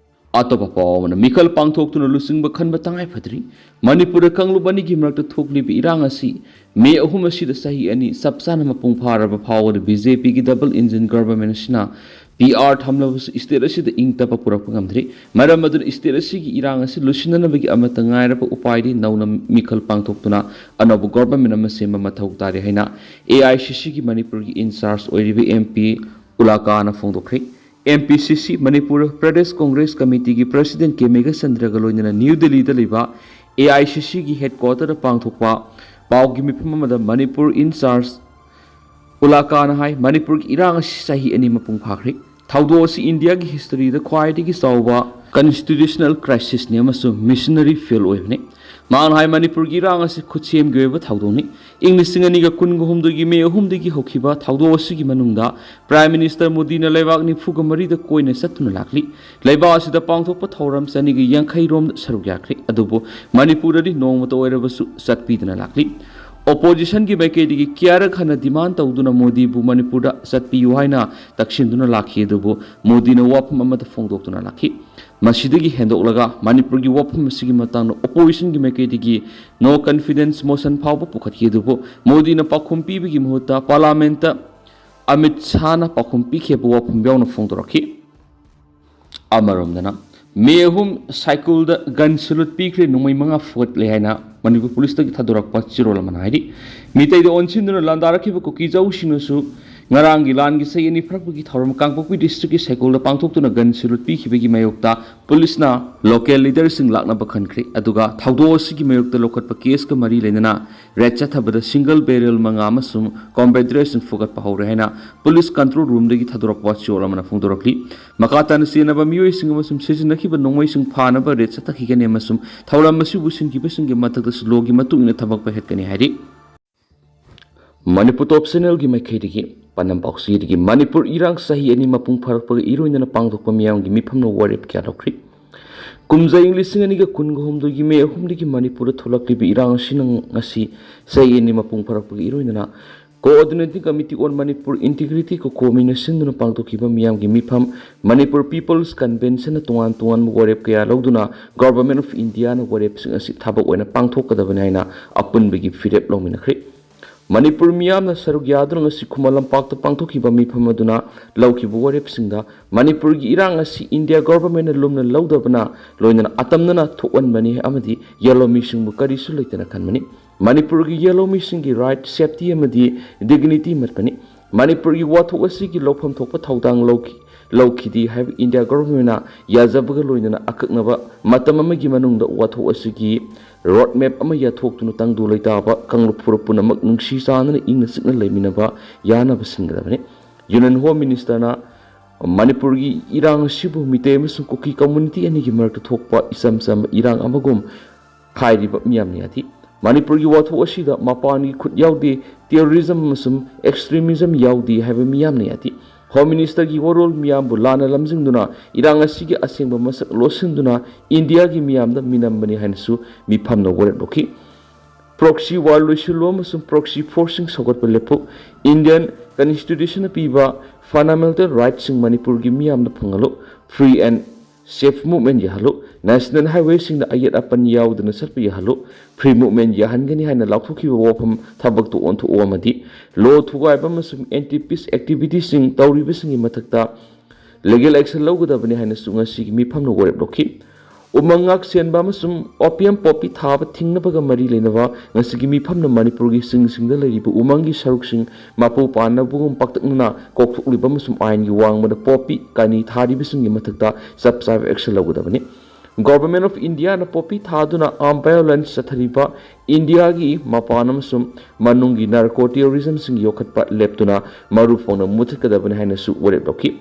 ꯑꯇꯣꯞꯄ ꯄꯥꯎ ꯑꯃꯅ, ꯃꯤꯈꯜ ꯄꯥꯡꯊꯣꯛꯇꯨꯅ ꯂꯨꯆꯤꯡꯕ ꯈꯟꯕ ꯇꯉꯥꯏ ꯐꯗ꯭ꯔꯤ꯫ ꯃꯅꯤꯄꯨꯔꯗ ꯀꯥꯡꯂꯨꯞ ꯑꯅꯤꯒꯤ ꯃꯔꯛꯇ ꯊꯣꯛꯂꯤꯕ ꯏꯔꯥꯡ ꯑꯁꯤ ꯃꯦ ꯑꯍꯨꯝ ꯑꯁꯤꯗ ꯆꯍꯤ ꯑꯅꯤ ꯆꯞ ꯆꯥꯅ ꯃꯄꯨꯡ ꯐꯥꯔꯕ ꯐꯥꯎꯕꯗ BJPꯒꯤ double engine government ꯑꯁꯤꯅ PR ꯊꯝꯂꯕꯁꯨ state ꯑꯁꯤꯗ ꯏꯪ ꯇꯞꯄ ꯄꯨꯔꯛꯄ ꯉꯝꯗ꯭ꯔꯤ꯫ ꯃꯔꯝ ꯑꯗꯨꯅ state ꯑꯁꯤꯒꯤ ꯏꯔꯥꯡ ꯑꯁꯤ ꯂꯣꯏꯁꯤꯟꯅꯅꯕꯒꯤ ꯑꯃꯠꯇ ꯉꯥꯏꯔꯕ ꯎꯄꯥꯏꯗꯤ ꯅꯧꯅ ꯃꯤꯈꯜ ꯄꯥꯡꯊꯣꯛꯇꯨꯅ ꯑꯅꯧꯕ government ꯑꯃ ꯁꯦꯝꯕ ꯃꯊꯧ ꯇꯥꯔꯦ ꯍꯥꯏꯅ AICCꯒꯤ ꯃꯅꯤꯄꯨꯔꯒꯤ in charge ꯑꯣꯏꯔꯤꯕ MP ꯎꯂꯥꯀꯥꯅ ꯐꯣꯡꯗꯣꯛꯈ꯭ꯔꯦ꯫ MPCC, Manipur Pradesh Congress Committeeꯒꯤ president ꯀꯦ ꯃꯦꯘꯆꯟꯗ꯭ꯔꯒ ꯂꯣꯏꯅꯅ ꯅ꯭ꯌꯨ ꯗꯦꯜꯂꯤꯗ ꯂꯩꯕ AICCꯒꯤ headquarterꯗ ꯄꯥꯡꯊꯣꯛꯄ ꯄꯥꯎꯒꯤ ꯃꯤꯐꯝ ꯑꯃꯗ ꯃꯅꯤꯄꯨꯔ in charge ꯎꯂꯥꯀꯥꯅ ꯍꯥꯏ, ꯃꯅꯤꯄꯨꯔꯒꯤ ꯏꯔꯥꯡ ꯑꯁꯤ ꯆꯍꯤ ꯑꯅꯤ ꯃꯄꯨꯡ ꯐꯥꯈ꯭ꯔꯦ꯫ ꯊꯧꯗꯣꯛ ꯑꯁꯤ ꯏꯟꯗꯤꯌꯥꯒꯤ ꯍꯤꯁꯇꯔꯤꯗ ꯈ꯭ꯋꯥꯏꯗꯒꯤ ꯆꯥꯎꯕ ꯀꯟꯁꯇꯤꯇ꯭ꯌꯨꯁꯅꯦꯜ ꯀ꯭ꯔꯥꯏꯁꯤꯁꯅꯤ ꯑꯃꯁꯨꯡ ꯃꯤꯁꯅꯔꯤ ꯐꯦꯜ ꯑꯣꯏꯕꯅꯤ꯫ ꯃꯍꯥꯛꯅ ꯍꯥꯏ, ꯃꯅꯤꯄꯨꯔꯒꯤ ꯏꯔꯥꯡ ꯑꯁꯤ ꯈꯨꯠꯁꯦꯝꯒꯤ ꯑꯣꯏꯕ ꯊꯧꯗꯣꯛꯅꯤ꯫ ꯏꯪ ꯂꯤꯁꯤꯡ ꯑꯅꯤꯒ ꯀꯨꯟꯒ ꯍꯨꯝꯗꯣꯏꯒꯤ ꯃꯦ ꯑꯍꯨꯝꯗꯒꯤ ꯍꯧꯈꯤꯕ ꯊꯧꯗꯣꯛ ꯑꯁꯤꯒꯤ ꯃꯅꯨꯡꯗ ꯄ꯭ꯔꯥꯏꯝ ꯃꯤꯅꯤꯁꯇꯔ ꯃꯣꯗꯤꯅ ꯂꯩꯕꯥꯛ ꯅꯤꯐꯨꯒ ꯃꯔꯤꯗ ꯀꯣꯏꯅ ꯆꯠꯇꯨꯅ ꯂꯥꯛꯂꯤ꯫ ꯂꯩꯕꯥꯛ ꯑꯁꯤꯗ ꯄꯥꯡꯊꯣꯛꯄ ꯊꯧꯔꯝ ꯆꯅꯤꯒ ꯌꯥꯡꯈꯩ ꯔꯣꯝꯗ ꯁꯔꯨꯛ ꯌꯥꯈ꯭ꯔꯦ, ꯑꯗꯨꯕꯨ ꯃꯅꯤꯄꯨꯔꯗꯗꯤ ꯅꯣꯡꯃꯇ ꯑꯣꯏꯔꯕꯁꯨ ꯆꯠꯄꯤꯗꯅ ꯂꯥꯛꯂꯤ꯫ ꯑꯣꯄꯣꯖꯤꯁꯟꯒꯤ ꯃꯥꯏꯀꯩꯗꯒꯤ ꯀꯌꯥꯔꯛ ꯍꯟꯅ ꯗꯤꯃꯥꯟ ꯇꯧꯗꯨꯅ ꯃꯣꯗꯤꯕꯨ ꯃꯅꯤꯄꯨꯔꯗ ꯆꯠꯄꯤꯌꯨ ꯍꯥꯏꯅ ꯇꯛꯁꯤꯟꯗꯨꯅ ꯂꯥꯛꯈꯤ, ꯑꯗꯨꯕꯨ ꯃꯣꯗꯤꯅ ꯋꯥꯐꯝ ꯑꯃꯠꯇ ꯐꯣꯡꯗꯣꯛꯇꯨꯅ ꯂꯥꯛꯈꯤ꯫ ꯃꯁꯤꯗꯒꯤ ꯍꯦꯟꯗꯣꯛꯂꯒ ꯃꯅꯤꯄꯨꯔꯒꯤ ꯋꯥꯐꯝ ꯑꯁꯤꯒꯤ ꯃꯇꯥꯡꯗ ꯑꯣꯄꯣꯖꯤꯁꯟꯒꯤ ꯃꯥꯏꯀꯩꯗꯒꯤ ꯅꯣ ꯀꯟꯐꯤꯗꯦꯟꯁ ꯃꯣꯁꯟ ꯐꯥꯎꯕ ꯄꯨꯈꯠꯈꯤ, ꯑꯗꯨꯕꯨ ꯃꯣꯗꯤꯅ ꯄꯥꯎꯈꯨꯝ ꯄꯤꯕꯒꯤ ꯃꯍꯨꯠꯇ ꯄꯥꯔꯂꯥꯃꯦꯟꯠꯇ ꯑꯃꯤꯠ ꯁꯥꯍꯅ ꯄꯥꯎꯈꯨꯝ ꯄꯤꯈꯤꯕ ꯋꯥꯐꯝ ꯌꯥꯎꯅ ꯐꯣꯡꯗꯣꯔꯛꯈꯤ꯫ ꯑꯃꯔꯣꯝꯗꯅ, ꯃꯦ ꯑꯍꯨꯝ ꯁꯥꯏꯀꯨꯜꯗ ꯒꯟ ꯁꯦꯂꯨꯠ ꯄꯤꯈ꯭ꯔꯦ, ꯅꯣꯡꯃꯩ ꯃꯉꯥ ꯐꯨꯒꯠꯂꯦ ꯍꯥꯏꯅ ꯃꯅꯤꯄꯨꯔ ꯄꯨꯂꯤꯁꯇꯒꯤ ꯊꯥꯗꯣꯔꯛꯄ ꯆꯦꯔꯣꯜ ꯑꯃꯅ ꯍꯥꯏꯔꯤ꯫ ꯃꯤꯇꯩꯗ ꯑꯣꯟꯁꯤꯟꯗꯨꯅ ꯂꯥꯟꯗꯥꯔꯛꯈꯤꯕ ꯀꯨꯀꯤꯖꯥꯎꯁꯤꯡꯅꯁꯨ ꯉꯔꯥꯡꯒꯤ ꯂꯥꯟꯒꯤ ꯆꯍꯤ ꯑꯅꯤ ꯐꯥꯔꯛꯄꯒꯤ ꯊꯧꯔꯝ ꯀꯥꯡꯄꯣꯛꯄꯤ ꯗꯤꯁꯇ꯭ꯔꯤꯛꯀꯤ ꯁꯥꯏꯀꯨꯜꯗ ꯄꯥꯡꯊꯣꯛꯇꯨꯅ ꯒꯟ ꯁꯦꯂꯨꯠ ꯄꯤꯈꯤꯕꯒꯤ ꯃꯥꯌꯣꯛꯇ ꯄꯨꯂꯤꯁꯅ ꯂꯣꯀꯦꯜ ꯂꯤꯗꯔꯁꯤꯡ ꯂꯥꯛꯅꯕ ꯈꯟꯈ꯭ꯔꯦ꯫ ꯑꯗꯨꯒ ꯊꯧꯗꯣꯛ ꯑꯁꯤꯒꯤ ꯃꯥꯌꯣꯛꯇ ꯂꯧꯈꯠꯄ ꯀꯦꯁꯀ ꯃꯔꯤ ꯂꯩꯅꯅ ꯔꯦꯗ ꯆꯠꯊꯕꯗ ꯁꯤꯡꯒꯜ ꯕꯦꯔꯦꯜ ꯃꯉꯥ ꯑꯃꯁꯨꯡ ꯀꯣꯝꯕꯦꯠ ꯗ꯭ꯔꯦꯁꯁꯤꯡ ꯐꯨꯒꯠꯄ ꯍꯧꯔꯦ ꯍꯥꯏꯅ ꯄꯨꯂꯤꯁ ꯀꯟꯇ꯭ꯔꯣꯜ ꯔꯨꯝꯗꯒꯤ ꯊꯥꯗꯣꯔꯛꯄ ꯆꯦꯔꯣꯜ ꯑꯃꯅ ꯐꯣꯡꯗꯣꯔꯛꯂꯤ꯫ ꯃꯈꯥ ꯇꯥꯅ ꯆꯦꯟꯅꯕ ꯃꯤꯑꯣꯏꯁꯤꯡ ꯑꯃꯁꯨꯡ ꯁꯤꯖꯤꯟꯅꯈꯤꯕ ꯅꯣꯡꯃꯩꯁꯤꯡ ꯐꯥꯅꯕ ꯔꯦꯗ ꯆꯠꯊꯈꯤꯒꯅꯤ ꯑꯃꯁꯨꯡ ꯊꯧꯔꯝ ꯑꯁꯤꯕꯨ ꯁꯤꯟꯈꯤꯕꯁꯤꯡꯒꯤ ꯃꯊꯛꯇꯁꯨ ꯂꯣꯒꯤ ꯃꯇꯨꯡ ꯏꯟꯅ ꯊꯕꯛ ꯄꯥꯏꯈꯠꯀꯅꯤ ꯍꯥꯏꯔꯤ꯫ ꯃꯅꯤꯄꯨꯔ ꯇꯣꯞ ꯆꯦꯅꯦꯜꯒꯤ ꯃꯥꯏꯀꯩꯗꯒꯤ ꯄꯥꯟꯗꯝ ꯄꯥꯎꯆꯦꯗꯒꯤ ꯃꯅꯤꯄꯨꯔ ꯏꯔꯥꯡ ꯆꯍꯤ ꯑꯅꯤ ꯃꯄꯨꯡ ꯐꯥꯔꯛꯄꯒ ꯏꯔꯣꯏꯅꯅ ꯄꯥꯡꯊꯣꯛꯄ ꯃꯤꯌꯥꯝꯒꯤ ꯃꯤꯐꯝꯅ ꯋꯥꯔꯦꯞ ꯀꯌꯥ ꯂꯧꯈ꯭ꯔꯤ꯫ ꯀꯨꯝꯖꯥ ꯏꯪ ꯂꯤꯁꯤꯡ ꯑꯅꯤꯒ ꯀꯨꯟꯒ ꯍꯨꯝꯗꯣꯏꯒꯤ ꯃꯦ ꯑꯍꯨꯝꯗꯒꯤ ꯃꯅꯤꯄꯨꯔꯗ ꯊꯣꯛꯂꯛꯂꯤꯕ ꯏꯔꯥꯡ ꯑꯁꯤꯅ ꯉꯁꯤ ꯆꯍꯤ ꯑꯅꯤ ꯃꯄꯨꯡ ꯐꯥꯔꯛꯄꯒ ꯏꯔꯣꯏꯅꯅ Coordinating Committee on Manipur Integrity, ꯀꯣꯀꯣꯃꯤꯅ ꯁꯤꯟꯗꯨꯅ ꯄꯥꯡꯊꯣꯛꯈꯤꯕ ꯃꯤꯌꯥꯝꯒꯤ ꯃꯤꯐꯝ, ꯃꯅꯤꯄꯨꯔ ꯄꯤꯄꯜꯁ ꯀꯟꯚꯦꯟꯁꯟꯅ ꯇꯣꯉꯥꯟ ꯇꯣꯉꯥꯟꯕ ꯋꯥꯔꯦꯞ ꯀꯌꯥ ꯂꯧꯗꯨꯅ ꯒꯣꯚꯔꯟꯃꯦꯟꯠ ꯑꯣꯐ ꯏꯟꯗꯤꯌꯥꯅ ꯋꯥꯔꯦꯞꯁꯤꯡ ꯑꯁꯤ ꯊꯕꯛ ꯑꯣꯏꯅ ꯄꯥꯡꯊꯣꯛꯀꯗꯕꯅꯤ ꯍꯥꯏꯅ ꯑꯄꯨꯟꯕꯒꯤ ꯐꯤꯔꯦꯞ ꯂꯧꯃꯤꯟꯅꯈ꯭ꯔꯦ꯫ ꯃꯅꯤꯄꯨꯔ ꯃꯤꯌꯥꯝꯅ ꯁꯔꯨꯛ ꯌꯥꯗꯨꯅ ꯉꯁꯤ ꯈꯨꯃꯟ ꯂꯝꯄꯥꯛꯇ ꯄꯥꯡꯊꯣꯛꯈꯤꯕ ꯃꯤꯐꯝ ꯑꯗꯨꯅ ꯂꯧꯈꯤꯕ ꯋꯥꯔꯦꯞꯁꯤꯡꯗ ꯃꯅꯤꯄꯨꯔꯒꯤ ꯏꯔꯥꯡ ꯑꯁꯤ ꯏꯟꯗꯤꯌꯥ ꯒꯣꯚꯔꯟꯃꯦꯟꯠꯅ ꯂꯨꯝꯅ ꯂꯧꯗꯕꯅ ꯂꯣꯏꯅꯅ ꯑꯇꯝꯅꯅ ꯊꯣꯛꯍꯟꯕꯅꯤ ꯑꯃꯗꯤ ꯌꯦꯜꯂꯣ ꯃꯤꯁꯤꯡꯕꯨ ꯀꯔꯤꯁꯨ ꯂꯩꯇꯅ ꯈꯟꯕꯅꯤ꯫ ꯃꯅꯤꯄꯨꯔꯒꯤ ꯌꯦꯜꯂꯣ ꯃꯤꯁꯤꯡꯒꯤ ꯔꯥꯏꯠ, ꯁꯦꯐꯇꯤ ꯑꯃꯗꯤ ꯗꯤꯒꯅꯤꯇꯤ ꯃꯠꯄꯅꯤ꯫ ꯃꯅꯤꯄꯨꯔꯒꯤ ꯋꯥꯊꯣꯛ ꯑꯁꯤꯒꯤ ꯂꯧꯐꯝ ꯊꯣꯛꯄ ꯊꯧꯗꯥꯡ ꯂꯧꯈꯤ-, ꯂꯧꯈꯤꯗꯦ ꯍꯥꯏꯕ ꯏꯟꯗꯤꯌꯥ ꯒꯣꯚꯔꯟꯃꯦꯟꯠꯅ ꯌꯥꯖꯕꯒ ꯂꯣꯏꯅꯅ ꯑꯀꯛꯅꯕ ꯃꯇꯝ ꯑꯃꯒꯤ ꯃꯅꯨꯡꯗ ꯋꯥꯊꯣꯛ ꯑꯁꯤꯒꯤ ꯔꯣꯗ ꯃꯦꯞ ꯑꯃ ꯌꯥꯊꯣꯛꯇꯨꯅ ꯇꯪꯗꯨ ꯂꯩꯇꯥꯕ ꯀꯥꯡꯂꯨꯞ ꯐꯨꯔꯨꯞ ꯄꯨꯝꯅꯃꯛ ꯅꯨꯡꯁꯤ ꯆꯥꯟꯅꯅ ꯏꯪꯅ ꯆꯤꯛꯅ ꯂꯩꯃꯤꯟꯅꯕ ꯌꯥꯅꯕ ꯁꯤꯟꯒꯗꯕꯅꯤ꯫ ꯌꯨꯅꯤꯌꯟ ꯍꯣꯝ ꯃꯤꯅꯤꯁꯇꯔꯅ ꯃꯅꯤꯄꯨꯔꯒꯤ ꯏꯔꯥꯡ ꯑꯁꯤꯕꯨ ꯃꯤꯇꯩ ꯑꯃꯁꯨꯡ ꯀꯨꯀꯤ ꯀꯝꯃ꯭ꯌꯨꯅꯤꯇꯤ ꯑꯅꯤꯒꯤ ꯃꯔꯛꯇ ꯊꯣꯛꯄ ꯏꯆꯝ ꯆꯝꯕ ꯏꯔꯥꯡ ꯑꯃꯒꯨꯝ ꯍꯥꯏꯔꯤꯕ ꯃꯤꯌꯥꯝꯅ ꯌꯥꯗꯦ꯫ ꯃꯅꯤꯄꯨꯔꯒꯤ ꯋꯥꯊꯣꯛ ꯑꯁꯤꯗ ꯃꯄꯥꯟꯒꯤ ꯈꯨꯠ ꯌꯥꯎꯗꯦ, ꯇꯦꯔꯣꯔꯤꯖꯝ ꯑꯃꯁꯨꯡ ꯑꯦꯛꯁꯇ꯭ꯔꯤꯃꯤꯖꯝ ꯌꯥꯎꯗꯦ ꯍꯥꯏꯕ ꯃꯤꯌꯥꯝꯅ ꯌꯥꯗꯦ꯫ ꯍꯣꯝ ꯃꯤꯅꯤꯁꯇꯔꯒꯤ ꯋꯥꯔꯣꯜ ꯃꯤꯌꯥꯝꯕꯨ ꯂꯥꯟꯅ ꯂꯝꯖꯤꯡꯗꯨꯅ ꯏꯔꯥꯡ ꯑꯁꯤꯒꯤ ꯑꯁꯦꯡꯕ ꯃꯁꯛ ꯂꯣꯠꯁꯤꯟꯗꯨꯅ ꯏꯟꯗꯤꯌꯥꯒꯤ ꯃꯤꯌꯥꯝꯗ ꯃꯤꯅꯝꯕꯅꯤ ꯍꯥꯏꯅꯁꯨ ꯃꯤꯐꯝꯅ ꯋꯥꯔꯦꯞ ꯂꯧꯈꯤ꯫ ꯄ꯭ꯔꯣꯛꯁꯤ ꯋꯥꯔ ꯂꯣꯏꯁꯤꯜꯂꯨ ꯑꯃꯁꯨꯡ ꯄ꯭ꯔꯣꯛꯁꯤ ꯐꯣꯔꯁꯁꯤꯡ ꯁꯧꯒꯠꯄ ꯂꯦꯞꯄꯨ꯫ ꯏꯟꯗꯤꯌꯟ ꯀꯟꯁꯇꯤꯇ꯭ꯌꯨꯁꯟꯅ ꯄꯤꯕ ꯐꯟꯗꯥꯃꯦꯟꯇꯦꯜ ꯔꯥꯏꯠꯁꯤꯡ ꯃꯅꯤꯄꯨꯔꯒꯤ ꯃꯤꯌꯥꯝꯗ ꯐꯪꯍꯜꯂꯨ꯫ ꯐ꯭ꯔꯤ ꯑꯦꯟ ꯁꯦꯐ ꯃꯨꯚꯃꯦꯟ ꯌꯥꯍꯜꯂꯨ꯫ ꯅꯦꯁꯅꯦꯜ ꯍꯥꯏꯋꯦꯁꯤꯡꯗ ꯑꯌꯦꯠ ꯑꯄꯟ ꯌꯥꯎꯗꯅ ꯆꯠꯄ ꯌꯥꯍꯜꯂꯨ꯫ ꯐ꯭ꯔꯤ ꯃꯨꯚꯃꯦꯟ ꯌꯥꯍꯟꯒꯅꯤ ꯍꯥꯏꯅ ꯂꯥꯎꯊꯣꯛꯈꯤꯕ ꯋꯥꯐꯝ ꯊꯕꯛꯇ ꯑꯣꯟꯊꯣꯛꯎ ꯑꯃꯗꯤ ꯂꯣ ꯊꯨꯒꯥꯏꯕ ꯑꯃꯁꯨꯡ ꯑꯦꯟꯇꯤ ꯄꯤꯁ ꯑꯦꯛꯇꯤꯚꯤꯇꯤꯁꯤꯡ ꯇꯧꯔꯤꯕꯁꯤꯡꯒꯤ ꯃꯊꯛꯇ ꯂꯤꯒꯦꯜ ꯑꯦꯛꯁꯟ ꯂꯧꯒꯗꯕꯅꯤ ꯍꯥꯏꯅꯁꯨ ꯉꯁꯤꯒꯤ ꯃꯤꯐꯝꯅ ꯋꯥꯔꯦꯞ ꯂꯧꯈꯤ꯫ ꯎꯃꯪ ꯉꯥꯛ ꯁꯦꯟꯕ ꯑꯃꯁꯨꯡ ꯑꯣꯄꯤꯌꯝ ꯄꯣꯄꯤ ꯊꯥꯕ ꯊꯤꯡꯅꯕꯒ ꯃꯔꯤ ꯂꯩꯅꯕ ꯉꯁꯤꯒꯤ ꯃꯤꯐꯝꯅ ꯃꯅꯤꯄꯨꯔꯒꯤ ꯆꯤꯡꯁꯤꯡꯗ ꯂꯩꯔꯤꯕ ꯎꯃꯪꯒꯤ ꯁꯔꯨꯛꯁꯤꯡ ꯃꯄꯨ ꯄꯥꯟꯅꯕꯒꯨꯝ ꯄꯥꯛꯇꯛꯅꯅ ꯀꯣꯛꯊꯣꯛꯂꯤꯕ ꯑꯃꯁꯨꯡ ꯑꯥꯏꯟꯒꯤ ꯋꯥꯡꯃꯗ ꯄꯣꯄꯤ ꯀꯥꯅꯤ ꯊꯥꯔꯤꯕꯁꯤꯡꯒꯤ ꯃꯊꯛꯇ ꯆꯞ ꯆꯥꯕ ꯑꯦꯛꯁꯟ ꯂꯧꯒꯗꯕꯅꯤ꯫ ꯒꯣꯚꯔꯟꯃꯦꯟꯠ ꯑꯣꯐ ꯏꯟꯗꯤꯌꯥꯅ ꯄꯣꯄꯤ ꯊꯥꯗꯨꯅ ꯑꯥꯔꯝ ꯚꯥꯏꯑꯣꯂꯦꯟꯁ ꯆꯠꯊꯔꯤꯕ ꯏꯟꯗꯤꯌꯥꯒꯤ ꯃꯄꯥꯟ ꯑꯃꯁꯨꯡ ꯃꯅꯨꯡꯒꯤ ꯅꯥꯔꯀꯣ ꯇꯦꯔꯣꯔꯤꯖꯝꯁꯤꯡ ꯌꯣꯛꯈꯠꯄ ꯂꯦꯞꯇꯨꯅ ꯃꯔꯨ ꯐꯪꯅ ꯃꯨꯊꯠꯀꯗꯕꯅꯤ ꯍꯥꯏꯅꯁꯨ ꯋꯥꯔꯦꯞ ꯂꯧꯈꯤ꯫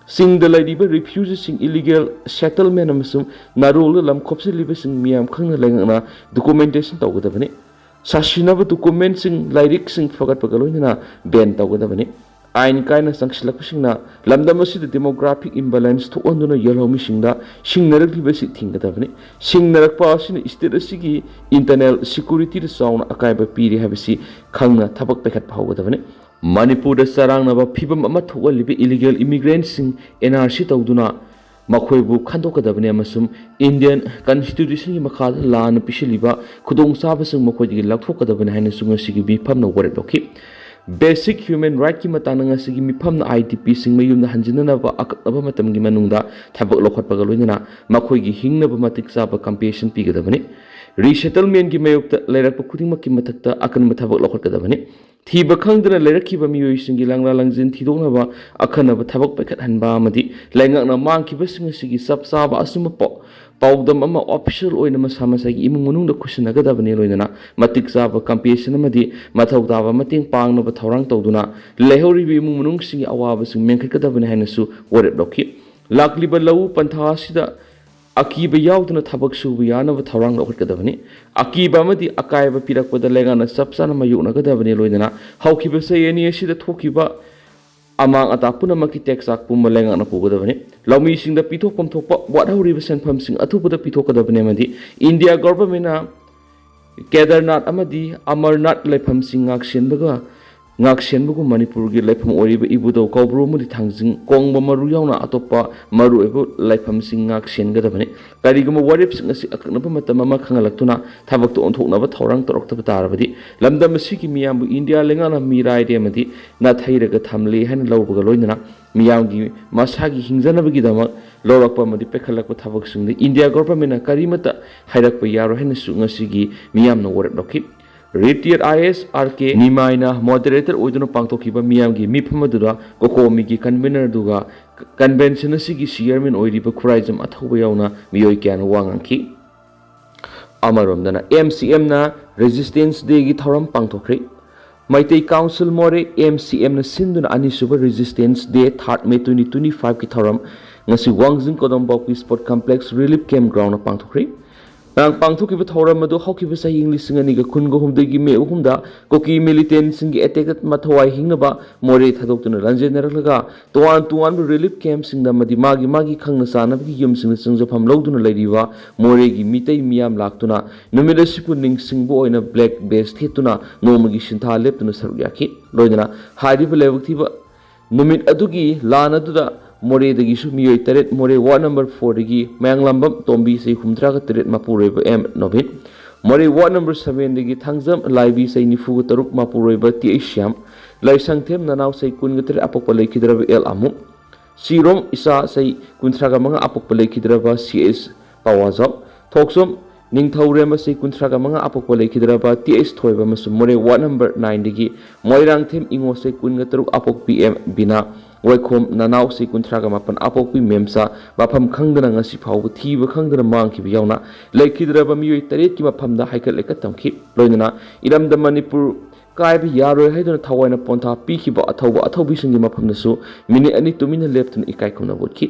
ꯆꯤꯡꯗ ꯂꯩꯔꯤꯕ ꯔꯤꯐ꯭ꯌꯨꯖꯤꯁꯤꯡ, ꯏꯂꯤꯒꯦꯜ ꯁꯦꯇꯜꯃꯦꯟ ꯑꯃꯁꯨꯡ ꯅꯥꯔꯣꯜꯗ ꯂꯝ ꯈꯣꯞꯆꯤꯜꯂꯤꯕꯁꯤꯡ ꯃꯤꯌꯥꯝ ꯈꯪꯅ ꯂꯩꯉꯥꯛꯅ ꯗꯣꯀꯨꯃꯦꯟꯇꯦꯁꯟ ꯇꯧꯒꯗꯕꯅꯤ꯫ ꯁꯥꯁꯤꯟꯅꯕ ꯗꯣꯀꯨꯃꯦꯟꯁꯤꯡ, ꯂꯥꯏꯔꯤꯛꯁꯤꯡ ꯐꯒꯠꯄꯒ ꯂꯣꯏꯅꯅ ꯕꯦꯟ ꯇꯧꯒꯗꯕꯅꯤ꯫ ꯑꯥꯏꯟ ꯀꯥꯏꯅ ꯆꯪꯁꯤꯜꯂꯛꯄꯁꯤꯡꯅ ꯂꯝꯗꯝ ꯑꯁꯤꯗ ꯗꯦꯃꯣꯒ꯭ꯔꯥꯐꯤꯛ ꯏꯝꯕꯦꯂꯦꯟꯁ ꯊꯣꯛꯍꯟꯗꯨꯅ ꯌꯦꯜꯍꯧꯃꯤꯁꯤꯡꯗ ꯁꯤꯡꯅꯔꯛꯂꯤꯕ ꯑꯁꯤ ꯊꯤꯡꯒꯗꯕꯅꯤ꯫ ꯁꯤꯡꯅꯔꯛꯄ ꯑꯁꯤꯅ ꯁ꯭ꯇꯦꯠ ꯑꯁꯤꯒꯤ ꯏꯟꯇꯔꯅꯦꯜ ꯁꯦꯀ꯭ꯌꯨꯔꯤꯇꯤꯗ ꯆꯥꯎꯅ ꯑꯀꯥꯏꯕ ꯄꯤꯔꯤ ꯍꯥꯏꯕꯁꯤ ꯈꯪꯅ ꯊꯕꯛ ꯄꯥꯏꯈꯠꯄ ꯍꯧꯒꯗꯕꯅꯤ꯫ ꯃꯅꯤꯄꯨꯔꯗ ꯆꯔꯥꯡꯅꯕ ꯐꯤꯕꯝ ꯑꯃ ꯊꯣꯛꯍꯜꯂꯤꯕ ꯏꯂꯤꯒꯦꯜ ꯏꯃꯤꯒ꯭ꯔꯦꯟꯠꯁꯤꯡ ꯑꯦꯟ ꯑꯥꯔ ꯁꯤ ꯇꯧꯗꯨꯅ ꯃꯈꯣꯏꯕꯨ ꯈꯟꯗꯣꯛꯀꯗꯕꯅꯤ ꯑꯃꯁꯨꯡ ꯏꯟꯗꯤꯌꯟ ꯀꯟꯁꯇꯤꯇ꯭ꯌꯨꯁꯟꯒꯤ ꯃꯈꯥꯗ ꯂꯥꯟꯅ ꯄꯤꯁꯤꯜꯂꯤꯕ ꯈꯨꯗꯣꯡꯆꯥꯕꯁꯤꯡ ꯃꯈꯣꯏꯗꯒꯤ ꯂꯧꯊꯣꯛꯀꯗꯕꯅꯤ ꯍꯥꯏꯅꯁꯨ ꯉꯁꯤꯒꯤ ꯃꯤꯐꯝꯅ ꯋꯥꯔꯦꯞ ꯂꯧꯈꯤ꯫ ꯕꯦꯁꯤꯛ ꯍ꯭ꯌꯨꯃꯦꯟ ꯔꯥꯏꯠꯀꯤ ꯃꯇꯥꯡꯗ ꯉꯁꯤꯒꯤ ꯃꯤꯐꯝꯅ ꯑꯥꯏ ꯗꯤ ꯄꯤꯁꯤꯡ ꯃꯌꯨꯝꯗ ꯍꯟꯖꯤꯟꯅꯅꯕ ꯑꯀꯛꯅꯕ ꯃꯇꯝꯒꯤ ꯃꯅꯨꯡꯗ ꯊꯕꯛ ꯂꯧꯈꯠꯄꯒ ꯂꯣꯏꯅꯅ ꯃꯈꯣꯏꯒꯤ ꯍꯤꯡꯅꯕ ꯃꯇꯤꯛ ꯆꯥꯕ ꯀꯝꯄꯦꯟꯁꯦꯁꯟ ꯄꯤꯒꯗꯕꯅꯤ꯫ ꯔꯤꯁꯦꯇꯜꯃꯦꯟꯠꯀꯤ ꯃꯥꯌꯣꯛꯇ ꯂꯩꯔꯛꯄ ꯈꯨꯗꯤꯡꯃꯛꯀꯤ ꯃꯊꯛꯇ ꯑꯀꯟꯕ ꯊꯕꯛ ꯂꯧꯈꯠꯀꯗꯕꯅꯤ꯫ ꯊꯤꯕ ꯈꯪꯗꯅ ꯂꯩꯔꯛꯈꯤꯕ ꯃꯤꯑꯣꯏꯁꯤꯡꯒꯤ ꯂꯪꯂꯥ ꯂꯪꯖꯤꯟ ꯊꯤꯗꯣꯛꯅꯕ ꯑꯈꯟꯅꯕ ꯊꯕꯛ ꯄꯥꯏꯈꯠꯍꯟꯕ ꯑꯃꯗꯤ ꯂꯩꯉꯥꯛꯅ ꯃꯥꯡꯈꯤꯕꯁꯤꯡ ꯑꯁꯤꯒꯤ ꯆꯞ ꯆꯥꯕ ꯑꯆꯨꯝꯕ ꯄꯥꯎ ꯄꯥꯎꯗꯝ ꯑꯃ ꯑꯣꯐꯤꯁꯤꯌꯦꯜ ꯑꯣꯏꯅ ꯃꯁꯥ ꯃꯁꯥꯒꯤ ꯏꯃꯨꯡ ꯃꯅꯨꯡꯗ ꯈꯨꯠꯁꯤꯟꯅꯒꯗꯕꯅꯤ꯫ ꯂꯣꯏꯅꯅ ꯃꯇꯤꯛ ꯆꯥꯕ ꯀꯝꯄꯦꯟꯁꯦꯁꯟ ꯑꯃꯗꯤ ꯃꯊꯧ ꯇꯥꯕ ꯃꯇꯦꯡ ꯄꯥꯡꯅꯕ ꯊꯧꯔꯥꯡ ꯇꯧꯗꯨꯅ ꯂꯩꯍꯧꯔꯤꯕ ꯏꯃꯨꯡ ꯃꯅꯨꯡꯁꯤꯡꯒꯤ ꯑꯋꯥꯕꯁꯤꯡ ꯃꯦꯟꯈꯠꯀꯗꯕꯅꯤ ꯍꯥꯏꯅꯁꯨ ꯋꯥꯔꯦꯞ ꯂꯧꯈꯤ꯫ ꯂꯥꯛꯂꯤꯕ ꯂꯧꯎ ꯄꯟꯊꯥ ꯑꯁꯤꯗ ꯑꯀꯤꯕ ꯌꯥꯎꯗꯅ ꯊꯕꯛ ꯁꯨꯕ ꯌꯥꯅꯕ ꯊꯧꯔꯥꯡ ꯂꯧꯈꯠꯀꯗꯕꯅꯤ꯫ ꯑꯀꯤꯕ ꯑꯃꯗꯤ ꯑꯀꯥꯏꯕ ꯄꯤꯔꯛꯄꯗ ꯂꯩꯉꯥꯛꯅ ꯆꯞ ꯆꯥꯅ ꯃꯥꯌꯣꯛꯅꯒꯗꯕꯅꯤ꯫ ꯂꯣꯏꯅꯅ ꯍꯧꯈꯤꯕ ꯆꯍꯤ ꯑꯅꯤ ꯑꯁꯤꯗ ꯊꯣꯛꯈꯤꯕ ꯑꯃꯥꯡ ꯑꯇꯥ ꯄꯨꯝꯅꯃꯛꯀꯤ ꯇꯦꯛꯆꯥꯛ ꯄꯨꯝꯕ ꯂꯩꯉꯥꯛꯅ ꯄꯨꯒꯗꯕꯅꯤ꯫ ꯂꯧꯃꯤꯁꯤꯡꯗ ꯄꯤꯊꯣꯛꯐꯝ ꯊꯣꯛꯄ ꯋꯥꯠꯍꯧꯔꯤꯕ ꯁꯦꯟꯐꯝꯁꯤꯡ ꯑꯊꯨꯕꯗ ꯄꯤꯊꯣꯛꯀꯗꯕꯅꯤ ꯑꯃꯗꯤ ꯏꯟꯗꯤꯌꯥ ꯒꯣꯚꯔꯟꯃꯦꯟꯠꯅ ꯀꯦꯗꯔꯅꯥꯊ ꯑꯃꯗꯤ ꯑꯃꯔꯅꯥꯊ ꯂꯥꯏꯐꯝꯁꯤꯡ ꯉꯥꯛꯁꯦꯟꯕꯒ ꯉꯥꯛꯁꯦꯟꯕꯒꯨꯝ ꯃꯅꯤꯄꯨꯔꯒꯤ ꯂꯥꯏꯐꯝ ꯑꯣꯏꯔꯤꯕ ꯏꯕꯨꯙꯧ ꯀꯧꯕ꯭ꯔꯨ ꯑꯃꯗꯤ ꯊꯥꯡꯖꯤꯡ ꯀꯣꯡꯕ ꯃꯔꯨ ꯌꯥꯎꯅ ꯑꯇꯣꯞꯄ ꯃꯔꯨꯑꯣꯏꯕ ꯂꯥꯏꯐꯝꯁꯤꯡ ꯉꯥꯛꯁꯦꯟꯒꯗꯕꯅꯤ꯫ ꯀꯔꯤꯒꯨꯝꯕ ꯋꯥꯔꯦꯞꯁꯤꯡ ꯑꯁꯤ ꯑꯀꯛꯅꯕ ꯃꯇꯝ ꯑꯃ ꯈꯪꯍꯜꯂꯛꯇꯨꯅ ꯊꯕꯛꯇ ꯑꯣꯟꯊꯣꯛꯅꯕ ꯊꯧꯔꯥꯡ ꯇꯧꯔꯛꯇꯕ ꯇꯥꯔꯕꯗꯤ ꯂꯝꯗꯝ ꯑꯁꯤꯒꯤ ꯃꯤꯌꯥꯝꯕꯨ ꯏꯟꯗꯤꯌꯥ ꯂꯩꯉꯥꯛꯅ ꯃꯤꯔꯥꯏꯔꯦ ꯑꯃꯗꯤ ꯅꯥꯊꯩꯔꯒ ꯊꯝꯂꯦ ꯍꯥꯏꯅ ꯂꯧꯕꯒ ꯂꯣꯏꯅꯅ ꯃꯤꯌꯥꯝꯒꯤ ꯃꯁꯥꯒꯤ ꯍꯤꯡꯖꯅꯕꯒꯤꯗꯃꯛ ꯂꯧꯔꯛꯄ ꯑꯃꯗꯤ ꯄꯥꯏꯈꯠꯂꯛꯄ ꯊꯕꯛꯁꯤꯡꯗ ꯏꯟꯗꯤꯌꯥ ꯒꯣꯚꯔꯟꯃꯦꯟꯠꯅ ꯀꯔꯤꯃꯠꯇ ꯍꯥꯏꯔꯛꯄ ꯌꯥꯔꯣꯏ ꯍꯥꯏꯅꯁꯨ ꯉꯁꯤꯒꯤ ꯃꯤꯌꯥꯝꯅ ꯋꯥꯔꯦꯞ ꯂꯧꯈꯤ꯫ Retired I A S R K ꯅꯤꯃꯥꯏꯅ ꯃꯣꯗꯔꯦꯇꯔ ꯑꯣꯏꯗꯨꯅ ꯄꯥꯡꯊꯣꯛꯈꯤꯕ ꯃꯤꯌꯥꯝꯒꯤ ꯃꯤꯐꯝ ꯑꯗꯨꯗ ꯀꯣꯀꯣꯃꯤꯒꯤ ꯀꯟꯚꯤꯅꯔ ꯑꯗꯨꯒ ꯀꯟꯚꯦꯟꯁꯟ ꯑꯁꯤꯒꯤ ꯆꯤꯌꯔꯃꯦꯟ ꯑꯣꯏꯔꯤꯕ ꯈꯨꯔꯥꯏꯖꯝ ꯑꯊꯧꯕ ꯌꯥꯎꯅ ꯃꯤꯑꯣꯏ ꯀꯌꯥꯅ ꯋꯥ ꯉꯥꯡꯈꯤ꯫ ꯑꯃꯔꯣꯝꯗꯅ ꯑꯦꯝ ꯁꯤ ꯑꯦꯝꯅ ꯔꯦꯖꯤꯁꯇꯦꯟꯁ ꯗꯦꯒꯤ ꯊꯧꯔꯝ ꯄꯥꯡꯊꯣꯛꯈ꯭ꯔꯦ꯫ Meitei council Moreh, M C ꯑꯦꯝꯅ ꯁꯤꯟꯗꯨꯅ ꯑꯅꯤꯁꯨꯕ resistance day, third May twenty twenty ꯐꯥꯏꯚꯀꯤ ꯊꯧꯔꯝ ꯉꯁꯤ ꯋꯥꯡꯖꯤꯡ ꯀꯣꯗꯣꯝꯕꯥꯎꯀꯤ sport complex relief camp ground ꯄꯥꯡꯊꯣꯛꯈ꯭ꯔꯦ꯫ ꯉꯔꯥꯡ ꯄꯥꯡꯊꯣꯛꯈꯤꯕ ꯊꯧꯔꯝ ꯑꯗꯨ ꯍꯧꯈꯤꯕ ꯆꯍꯤ ꯂꯤꯁꯤꯡ ꯑꯅꯤꯒ ꯀꯨꯟꯒ ꯍꯨꯝꯗꯣꯏꯒꯤ ꯃꯦ ꯑꯍꯨꯝꯗ ꯀꯨꯀꯤ ꯃꯤꯂꯤꯇꯦꯟꯠꯁꯤꯡꯒꯤ ꯑꯦꯇꯦꯛꯇ ꯊꯋꯥꯏ ꯍꯤꯡꯅꯕ ꯃꯣꯔꯦ ꯊꯥꯗꯣꯛꯇꯨꯅ ꯂꯥꯟꯖꯦꯟꯅꯔꯛꯂꯒ ꯇꯣꯉꯥꯟ ꯇꯣꯉꯥꯟꯕ ꯔꯤꯂꯤꯐ ꯀꯦꯝꯞꯁꯤꯡꯗ ꯑꯃꯗꯤ ꯃꯥꯒꯤ ꯃꯥꯒꯤ ꯈꯪꯅ ꯆꯥꯟꯅꯕꯒꯤ ꯌꯨꯝꯁꯤꯡꯗ ꯆꯪꯖꯐꯝ ꯂꯧꯗꯨꯅ ꯂꯩꯔꯤꯕ ꯃꯣꯔꯦꯒꯤ ꯃꯤꯇꯩ ꯃꯤꯌꯥꯝ ꯂꯥꯛꯇꯨꯅ ꯅꯨꯃꯤꯠ ꯑꯁꯤꯕꯨ ꯅꯤꯡꯁꯤꯡꯕ ꯑꯣꯏꯅ ꯕ꯭ꯂꯦꯛ ꯕꯦꯖ ꯊꯦꯠꯇꯨꯅ ꯅꯣꯡꯃꯒꯤ ꯁꯤꯟꯊꯥ ꯂꯦꯞꯇꯨꯅ ꯁꯔꯨꯛ ꯌꯥꯈꯤ꯫ ꯂꯣꯏꯅꯅ ꯍꯥꯏꯔꯤꯕ ꯂꯥꯏꯕꯛ ꯊꯤꯕ ꯅꯨꯃꯤꯠ ꯑꯗꯨꯒꯤ ꯂꯥꯟ ꯑꯗꯨꯗ ꯃꯣꯔꯦꯗꯒꯤꯁꯨ ꯃꯤꯑꯣꯏ ꯇꯔꯦꯠ, ꯃꯣꯔꯦ ꯋꯥꯔꯗ ꯅꯝꯕꯔ ꯐꯣꯔꯗꯒꯤ ꯃꯌꯥꯡꯂꯥꯝꯕꯝ ꯇꯣꯝꯕꯤ ꯆꯍꯤ ꯍꯨꯝꯗ꯭ꯔꯥꯒ ꯇꯔꯦꯠ ꯃꯄꯨꯔꯣꯏꯕ ꯑꯦꯝ ꯅꯣꯕꯤꯟ, ꯃꯣꯔꯦ ꯋꯥꯔꯗ ꯅꯝꯕꯔ ꯁꯚꯦꯟꯗꯒꯤ ꯊꯥꯡꯖꯝ ꯂꯥꯏꯕꯤ ꯆꯍꯤ ꯅꯤꯐꯨꯒ ꯇꯔꯨꯛ ꯃꯄꯨꯔꯣꯏꯕ ꯇꯤ ꯑꯩꯆ ꯁ꯭ꯌꯥꯝ, ꯂꯥꯏꯁꯪꯊꯦꯝ ꯅꯅꯥꯎ ꯆꯍꯤ ꯀꯨꯟꯒ ꯇꯔꯦꯠ ꯑꯄꯣꯛꯄ ꯂꯩꯈꯤꯗ꯭ꯔꯕ ꯑꯦꯜ ꯑꯃꯨ, ꯁꯤꯔꯣꯝ ꯏꯆꯥ ꯆꯍꯤ ꯀꯨꯟꯊ꯭ꯔꯥꯒ ꯃꯉꯥ ꯑꯄꯣꯛꯄ ꯂꯩꯈꯤꯗ꯭ꯔꯕ ꯁꯤ ꯑꯦꯁ ꯄꯋꯥꯖꯥꯎ, ꯊꯣꯛꯆꯣꯝ ꯅꯤꯡꯊꯧꯔꯦꯝꯕ ꯆꯍꯤ ꯀꯨꯟꯊ꯭ꯔꯥꯒ ꯃꯉꯥ ꯑꯄꯣꯛꯄ ꯂꯩꯈꯤꯗ꯭ꯔꯕ ꯇꯤ ꯑꯩꯆ ꯊꯣꯏꯕ ꯑꯃꯁꯨꯡ ꯃꯣꯔꯦ ꯋꯥꯔꯗ ꯅꯝꯕꯔ ꯅꯥꯏꯟꯗꯒꯤ ꯃꯣꯏꯔꯥꯡꯊꯦꯝ ꯏꯉꯣ ꯆꯍꯤ ꯀꯨꯟꯒ ꯇꯔꯨꯛ ꯑꯄꯣꯛꯄꯤ ꯑꯦꯝ ꯕꯤꯅꯥ, ꯋꯥꯏꯈꯣꯝ ꯅꯅꯥꯎ ꯆꯍꯤ ꯀꯨꯟꯊ꯭ꯔꯥꯒ ꯃꯥꯄꯟ ꯑꯄꯣꯛꯄꯤ ꯃꯦꯝꯆꯥ ꯃꯐꯝ ꯈꯪꯗꯅ ꯉꯁꯤ ꯐꯥꯎꯕ ꯊꯤꯕ ꯈꯪꯗꯅ ꯃꯥꯡꯈꯤꯕ ꯌꯥꯎꯅ ꯂꯩꯈꯤꯗ꯭ꯔꯕ ꯃꯤꯑꯣꯏ ꯇꯔꯦꯠꯀꯤ ꯃꯐꯝꯗ ꯍꯥꯏꯒꯠ ꯂꯩꯀꯠ ꯇꯝꯈꯤ꯫ ꯂꯣꯏꯅꯅ ꯏꯔꯝꯗꯝ ꯃꯅꯤꯄꯨꯔ ꯀꯥꯏꯕ ꯌꯥꯔꯣꯏ ꯍꯥꯏꯗꯨꯅ ꯊꯋꯥꯏꯅ ꯄꯣꯟꯊꯥ ꯄꯤꯈꯤꯕ ꯑꯊꯧꯕ ꯑꯊꯧꯕꯤꯁꯤꯡꯒꯤ ꯃꯐꯝꯗꯁꯨ ꯃꯤꯅꯤꯠ ꯑꯅꯤ ꯇꯨꯃꯤꯟꯅ ꯂꯦꯞꯇꯨꯅ ꯏꯀꯥꯏ ꯈꯨꯝꯅꯕ ꯎꯠꯈꯤ꯫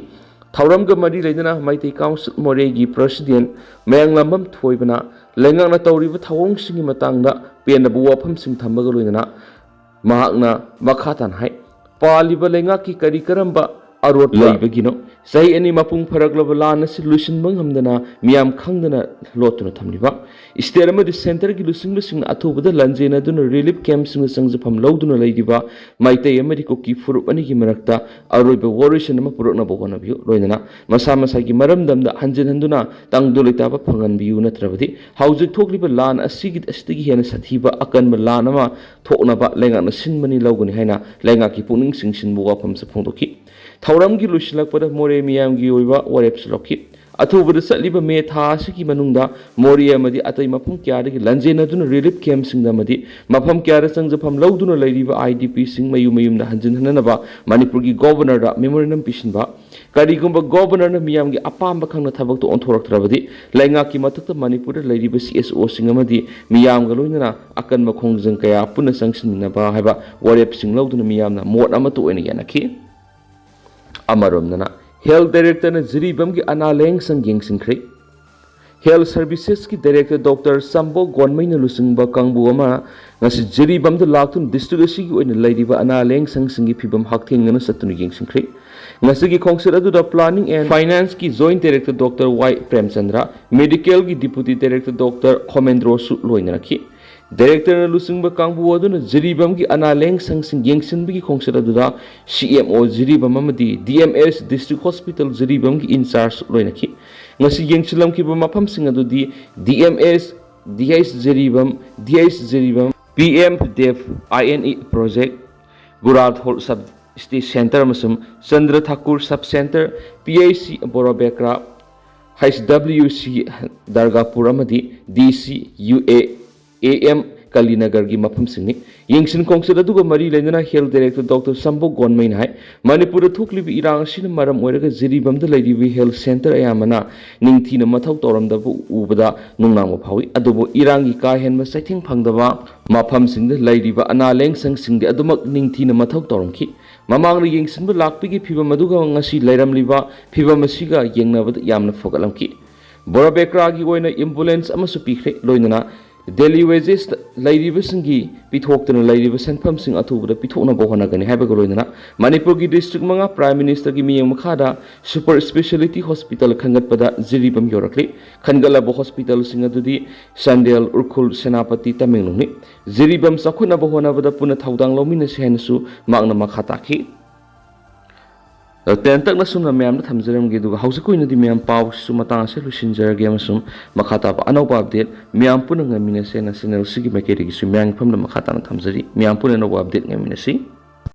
ꯊꯧꯔꯝꯒ ꯃꯔꯤ ꯂꯩꯅꯅ ꯃꯩꯇꯩ ꯀꯥꯎꯟꯁꯤꯜ ꯃꯣꯔꯦꯒꯤ ꯄ꯭ꯔꯁꯤꯗꯦꯟ ꯃꯌꯥꯡꯂꯥꯝꯕꯝ ꯊꯣꯏꯕꯅ ꯂꯩꯉꯥꯛꯅ ꯇꯧꯔꯤꯕ ꯊꯧꯑꯣꯡꯁꯤꯡꯒꯤ ꯃꯇꯥꯡꯗ ꯄꯦꯟꯗꯕ ꯋꯥꯐꯝꯁꯤꯡ ꯊꯝꯕꯒ ꯂꯣꯏꯅꯅ ꯃꯍꯥꯛꯅ ꯃꯈꯥ ꯇꯥꯅ ꯍꯥꯏ, ꯄꯥꯜꯂꯤꯕ ꯂꯩꯉꯥꯛꯀꯤ ꯀꯔꯤ ꯀꯔꯝꯕ ꯑꯔꯣꯠꯄ ꯂꯩꯕꯒꯤꯅꯣ? ꯆꯍꯤ ꯑꯅꯤ ꯃꯄꯨꯡ ꯐꯥꯔꯛꯂꯕ ꯂꯥꯟ ꯑꯁꯤ ꯂꯣꯏꯁꯤꯟꯕ ꯉꯝꯗꯅ ꯃꯤꯌꯥꯝ ꯈꯪꯗꯅ ꯂꯣꯠꯇꯨꯅ ꯊꯝꯂꯤꯕ? ꯁ꯭ꯇꯦꯠ ꯑꯃꯗꯤ ꯁꯦꯟꯇꯔꯒꯤ ꯂꯨꯆꯤꯡꯕꯁꯤꯡꯅ ꯑꯊꯨꯕꯗ ꯂꯥꯟꯖꯦꯟꯅꯗꯨꯅ ꯔꯤꯂꯤꯐ ꯀꯦꯝꯞꯁꯤꯡꯗ ꯆꯪꯖꯐꯝ ꯂꯧꯗꯨꯅ ꯂꯩꯔꯤꯕ ꯃꯩꯇꯩ ꯑꯃꯗꯤ ꯀꯨꯀꯤ ꯐꯨꯔꯨꯞ ꯑꯅꯤꯒꯤ ꯃꯔꯛꯇ ꯑꯔꯣꯏꯕ ꯋꯥꯔꯣꯏꯁꯤꯟ ꯑꯃ ꯄꯨꯔꯛꯅꯕ ꯍꯣꯠꯅꯕꯤꯌꯨ꯫ ꯂꯣꯏꯅꯅ ꯃꯁꯥ ꯃꯁꯥꯒꯤ ꯃꯔꯝꯗꯝꯗ ꯍꯟꯖꯤꯟ ꯍꯟꯗꯨꯅ ꯇꯪꯗꯨ ꯂꯩꯇꯥꯕ ꯐꯪꯍꯟꯕꯤꯌꯨ, ꯅꯠꯇ꯭ꯔꯕꯗꯤ ꯍꯧꯖꯤꯛ ꯊꯣꯛꯂꯤꯕ ꯂꯥꯟ ꯑꯁꯤꯒꯤ, ꯑꯁꯤꯗꯒꯤ ꯍꯦꯟꯅ ꯁꯥꯊꯤꯕ ꯑꯀꯟꯕ ꯂꯥꯟ ꯑꯃ ꯊꯣꯛꯅꯕ ꯂꯩꯉꯥꯛꯅ ꯁꯤꯟꯕꯅꯤ ꯂꯧꯒꯅꯤ ꯍꯥꯏꯅ ꯂꯩꯉꯥꯛꯀꯤ ꯄꯨꯛꯅꯤꯡ ꯆꯤꯡꯁꯤꯟꯕ ꯋꯥꯐꯝꯁꯨ ꯐꯣꯡꯗꯣꯛꯈꯤ꯫ ꯊꯧꯔꯝꯒꯤ ꯂꯣꯏꯁꯤꯜꯂꯛꯄꯗ ꯃꯣꯔꯦ ꯃꯤꯌꯥꯝꯒꯤ ꯑꯣꯏꯕ ꯋꯥꯔꯦꯞꯁꯨ ꯂꯧꯈꯤ꯫ ꯑꯊꯨꯕꯗ ꯆꯠꯂꯤꯕ ꯃꯦ ꯊꯥ ꯑꯁꯤꯒꯤ ꯃꯅꯨꯡꯗ ꯃꯣꯔꯦ ꯑꯃꯗꯤ ꯑꯇꯩ ꯃꯐꯝ ꯀꯌꯥꯗꯒꯤ ꯂꯥꯟꯖꯦꯟꯅꯗꯨꯅ ꯔꯤꯂꯤꯐ ꯀꯦꯝꯞꯁꯤꯡꯗ ꯑꯃꯗꯤ ꯃꯐꯝ ꯀꯌꯥꯗ ꯆꯪꯖꯐꯝ ꯂꯧꯗꯨꯅ ꯂꯩꯔꯤꯕ ꯑꯥꯏ ꯗꯤ ꯄꯤꯁꯤꯡ ꯃꯌꯨꯝ ꯃꯌꯨꯝꯗ ꯍꯟꯖꯤꯟꯍꯟꯅꯅꯕ ꯃꯅꯤꯄꯨꯔꯒꯤ ꯒꯣꯚꯔꯅꯔꯗ ꯃꯦꯃꯣꯔꯦꯟꯗꯝ ꯄꯤꯁꯤꯟꯕ꯫ ꯀꯔꯤꯒꯨꯝꯕ ꯒꯣꯚꯔꯅꯔꯅ ꯃꯤꯌꯥꯝꯒꯤ ꯑꯄꯥꯝꯕ ꯈꯪꯅ ꯊꯕꯛꯇ ꯑꯣꯟꯊꯣꯔꯛꯇ꯭ꯔꯕꯗꯤ ꯂꯩꯉꯥꯛꯀꯤ ꯃꯊꯛꯇ ꯃꯅꯤꯄꯨꯔꯗ ꯂꯩꯔꯤꯕ ꯁꯤ ꯑꯦꯁ ꯑꯣꯁꯤꯡ ꯑꯃꯗꯤ ꯃꯤꯌꯥꯝꯒ ꯂꯣꯏꯅꯅ ꯑꯀꯟꯕ ꯈꯣꯡꯖꯪ ꯀꯌꯥ ꯄꯨꯟꯅ ꯆꯪꯁꯤꯟꯃꯤꯟꯅꯕ ꯍꯥꯏꯕ ꯋꯥꯔꯦꯞꯁꯤꯡ ꯂꯧꯗꯨꯅ ꯃꯤꯌꯥꯝꯅ ꯃꯣꯠ ꯑꯃꯠꯇ ꯑꯣꯏꯅ ꯌꯥꯅꯈꯤ꯫ ꯑꯃꯔꯣꯝꯗꯅ ꯍꯦꯜꯊ ꯗꯥꯏꯔꯦꯛꯇꯔꯅ ꯖꯤꯔꯤꯕꯥꯝꯒꯤ ꯑꯅꯥ ꯂꯥꯌꯦꯡ ꯁꯪ ꯌꯦꯡꯁꯤꯟꯈ꯭ꯔꯦ꯫ ꯍꯦꯜꯊ ꯁꯔꯚꯤꯁꯦꯁꯀꯤ ꯗꯥꯏꯔꯦꯛꯇꯔ ꯗꯣꯛꯇꯔ ꯆꯝꯕꯣ ꯒꯣꯟꯃꯩꯅ ꯂꯨꯆꯤꯡꯕ ꯀꯥꯡꯕꯨ ꯑꯃ ꯉꯁꯤ ꯖꯤꯔꯤꯕꯥꯝꯗ ꯂꯥꯛꯇꯨꯅ ꯗꯤꯁꯇ꯭ꯔꯤꯛ ꯑꯁꯤꯒꯤ ꯑꯣꯏꯅ ꯂꯩꯔꯤꯕ ꯑꯅꯥ ꯂꯥꯌꯦꯡ ꯁꯪꯁꯤꯡꯒꯤ ꯐꯤꯕꯝ ꯍꯛꯊꯦꯡꯅꯅ ꯆꯠꯇꯨꯅ ꯌꯦꯡꯁꯤꯟꯈ꯭ꯔꯦ꯫ ꯉꯁꯤꯒꯤ ꯈꯣꯡꯆꯠ ꯑꯗꯨꯗ ꯄ꯭ꯂꯥꯅꯤꯡ ꯑꯦꯟ ꯐꯥꯏꯅꯥꯟꯁꯀꯤ joint director doctor Y Premchandra, ꯃꯦꯗꯤꯀꯦꯜꯒꯤ ꯗꯤꯄꯨꯇꯤ ꯗꯥꯏꯔꯦꯛꯇꯔ ꯗꯣꯛꯇꯔ ꯈꯣꯃꯦꯟꯗ꯭ꯔꯣꯁꯨ ꯂꯣꯏꯅꯔꯛꯈꯤ꯫ ꯗꯥꯏꯔꯦꯛꯇꯔꯅ ꯂꯨꯆꯤꯡꯕ ꯀꯥꯡꯕꯨ ꯑꯗꯨꯅ ꯖꯤꯔꯤꯕꯥꯝꯒꯤ ꯑꯅꯥ ꯂꯥꯌꯦꯡ ꯁꯪꯁꯤꯡ ꯌꯦꯡꯁꯤꯟꯕꯒꯤ ꯈꯣꯡꯆꯠ ꯑꯗꯨꯗ ꯁꯤ ꯑꯦꯝ ꯑꯣ ꯖꯤꯔꯤꯕꯥꯝ ꯑꯃꯗꯤ D M S district hospital ꯖꯤꯔꯤꯕꯥꯝꯒꯤ ꯏꯟꯆꯥꯔꯖ ꯂꯣꯏꯅꯈꯤ꯫ ꯉꯁꯤ ꯌꯦꯡꯁꯤꯜꯂꯝꯈꯤꯕ ꯃꯐꯝꯁꯤꯡ ꯑꯗꯨꯗꯤ D M S, D H Jiribam, D H Jiribam, P M Dev I N E project, Gurathol sub state center ꯑꯃꯁꯨꯡ Chandra Thakur sub center, P H C Borobekra, H W ꯁꯤ ꯗꯔꯒꯥꯄꯨꯔ ꯑꯃꯗꯤ ꯗꯤ ꯁꯤ ꯌꯨ ꯑꯦ ꯑꯦ ꯑꯦꯝ ꯀꯂꯤꯅꯒꯔꯒꯤ ꯃꯐꯝꯁꯤꯡꯅꯤ꯫ ꯌꯦꯡꯁꯤꯟ ꯈꯣꯡꯆꯠ ꯑꯗꯨꯒ ꯃꯔꯤ ꯂꯩꯅꯅ Health Director Doctor ꯁꯝꯕꯣ ꯒꯣꯟꯃꯩꯅ ꯍꯥꯏ, ꯃꯅꯤꯄꯨꯔꯗ ꯊꯣꯛꯂꯤꯕ ꯏꯔꯥꯡ ꯑꯁꯤꯅ ꯃꯔꯝ ꯑꯣꯏꯔꯒ ꯖꯤꯔꯤꯕꯥꯝꯗ ꯂꯩꯔꯤꯕ health centre ꯑꯌꯥꯝꯕꯅ ꯅꯤꯡꯊꯤꯅ ꯃꯊꯧ ꯇꯧꯔꯝꯗꯕ ꯎꯕꯗ ꯅꯨꯡꯅꯥꯡꯕ ꯐꯥꯎꯏ꯫ ꯑꯗꯨꯕꯨ ꯏꯔꯥꯡꯒꯤ ꯀꯥ ꯍꯦꯟꯕ ꯆꯩꯊꯦꯡ ꯐꯪꯗꯕ ꯃꯐꯝꯁꯤꯡꯗ ꯂꯩꯔꯤꯕ ꯑꯅꯥ ꯂꯥꯌꯦꯡ ꯁꯪꯁꯤꯡꯗꯤ ꯑꯗꯨꯃꯛ ꯅꯤꯡꯊꯤꯅ ꯃꯊꯧ ꯇꯧꯔꯝꯈꯤ꯫ ꯃꯃꯥꯡꯗ ꯌꯦꯡꯁꯤꯟꯕ ꯂꯥꯛꯄꯒꯤ ꯐꯤꯚꯝ ꯑꯗꯨꯒ ꯉꯁꯤ ꯂꯩꯔꯝꯂꯤꯕ ꯐꯤꯚꯝ ꯑꯁꯤꯒ ꯌꯦꯡꯅꯕꯗ ꯌꯥꯝꯅ ꯐꯒꯠꯂꯝꯈꯤ꯫ ꯕꯣꯔꯥꯕꯦꯀ꯭ꯔꯥꯒꯤ ꯑꯣꯏꯅ ambulance ꯑꯃꯁꯨ ꯄꯤꯈ꯭ꯔꯦ꯫ ꯂꯣꯏꯅꯅ daily wages ꯂꯩꯔꯤꯕꯁꯤꯡꯒꯤ ꯄꯤꯊꯣꯛꯇꯨꯅ ꯂꯩꯔꯤꯕ ꯁꯦꯟꯐꯝꯁꯤꯡ ꯑꯊꯨꯕꯗ ꯄꯤꯊꯣꯛꯅꯕ ꯍꯣꯠꯅꯒꯅꯤ ꯍꯥꯏꯕꯒ ꯂꯣꯏꯅꯅ ꯃꯅꯤꯄꯨꯔꯒꯤ district ꯃꯉꯥ Prime Ministerꯒꯤ ꯃꯤꯠꯌꯦꯡ ꯃꯈꯥꯗ super speciality hospital ꯈꯟꯒꯠꯄꯗ ꯖꯤꯔꯤꯕꯥꯝ ꯌꯧꯔꯛꯂꯤ꯫ ꯈꯟꯒꯠꯂꯕ hospitalꯁꯤꯡ ꯑꯗꯨꯗꯤ ꯆꯥꯟꯗꯦꯜ, ꯎꯈ꯭ꯔꯨꯜ, ꯁꯦꯅꯥꯄꯇꯤ, ꯇꯃꯦꯡꯂꯣꯡꯅꯤ꯫ ꯖꯤꯔꯤꯕꯥꯝ ꯆꯥꯎꯈꯠꯅꯕ ꯍꯣꯠꯅꯕꯗ ꯄꯨꯟꯅ ꯊꯧꯗꯥꯡ ꯂꯧꯃꯤꯟꯅꯁꯤ ꯍꯥꯏꯅꯁꯨ ꯃꯍꯥꯛꯅ ꯃꯈꯥ ꯇꯥꯈꯤ꯫ ꯇꯦꯟꯇꯛꯅ ꯁꯨꯝꯅ ꯃꯌꯥꯝꯗ ꯊꯝꯖꯔꯝꯒꯦ, ꯑꯗꯨꯒ ꯍꯧꯖꯤꯛꯀꯤ ꯑꯣꯏꯅꯗꯤ ꯃꯌꯥꯝ ꯄꯥꯎꯁꯤꯁꯨ ꯃꯇꯥꯡ ꯑꯁꯤꯗ ꯂꯣꯏꯁꯤꯟꯖꯔꯒꯦ, ꯑꯃꯁꯨꯡ ꯃꯈꯥ ꯇꯥꯕ ꯑꯅꯧꯕ update ꯃꯌꯥꯝ ꯄꯨꯟꯅ ꯉꯥꯏꯃꯤꯟꯅꯁꯦꯅ channel ꯑꯁꯤꯒꯤ ꯃꯥꯏꯀꯩꯗꯒꯤꯁꯨ ꯃꯌꯥꯝꯒꯤ ꯃꯐꯝꯗ ꯃꯈꯥ ꯇꯥꯅ ꯊꯝꯖꯔꯤ꯫ ꯃꯌꯥꯝ ꯄꯨꯟꯅ ꯑꯅꯧꯕ update ꯉꯥꯏꯃꯤꯟꯅꯁꯤ꯫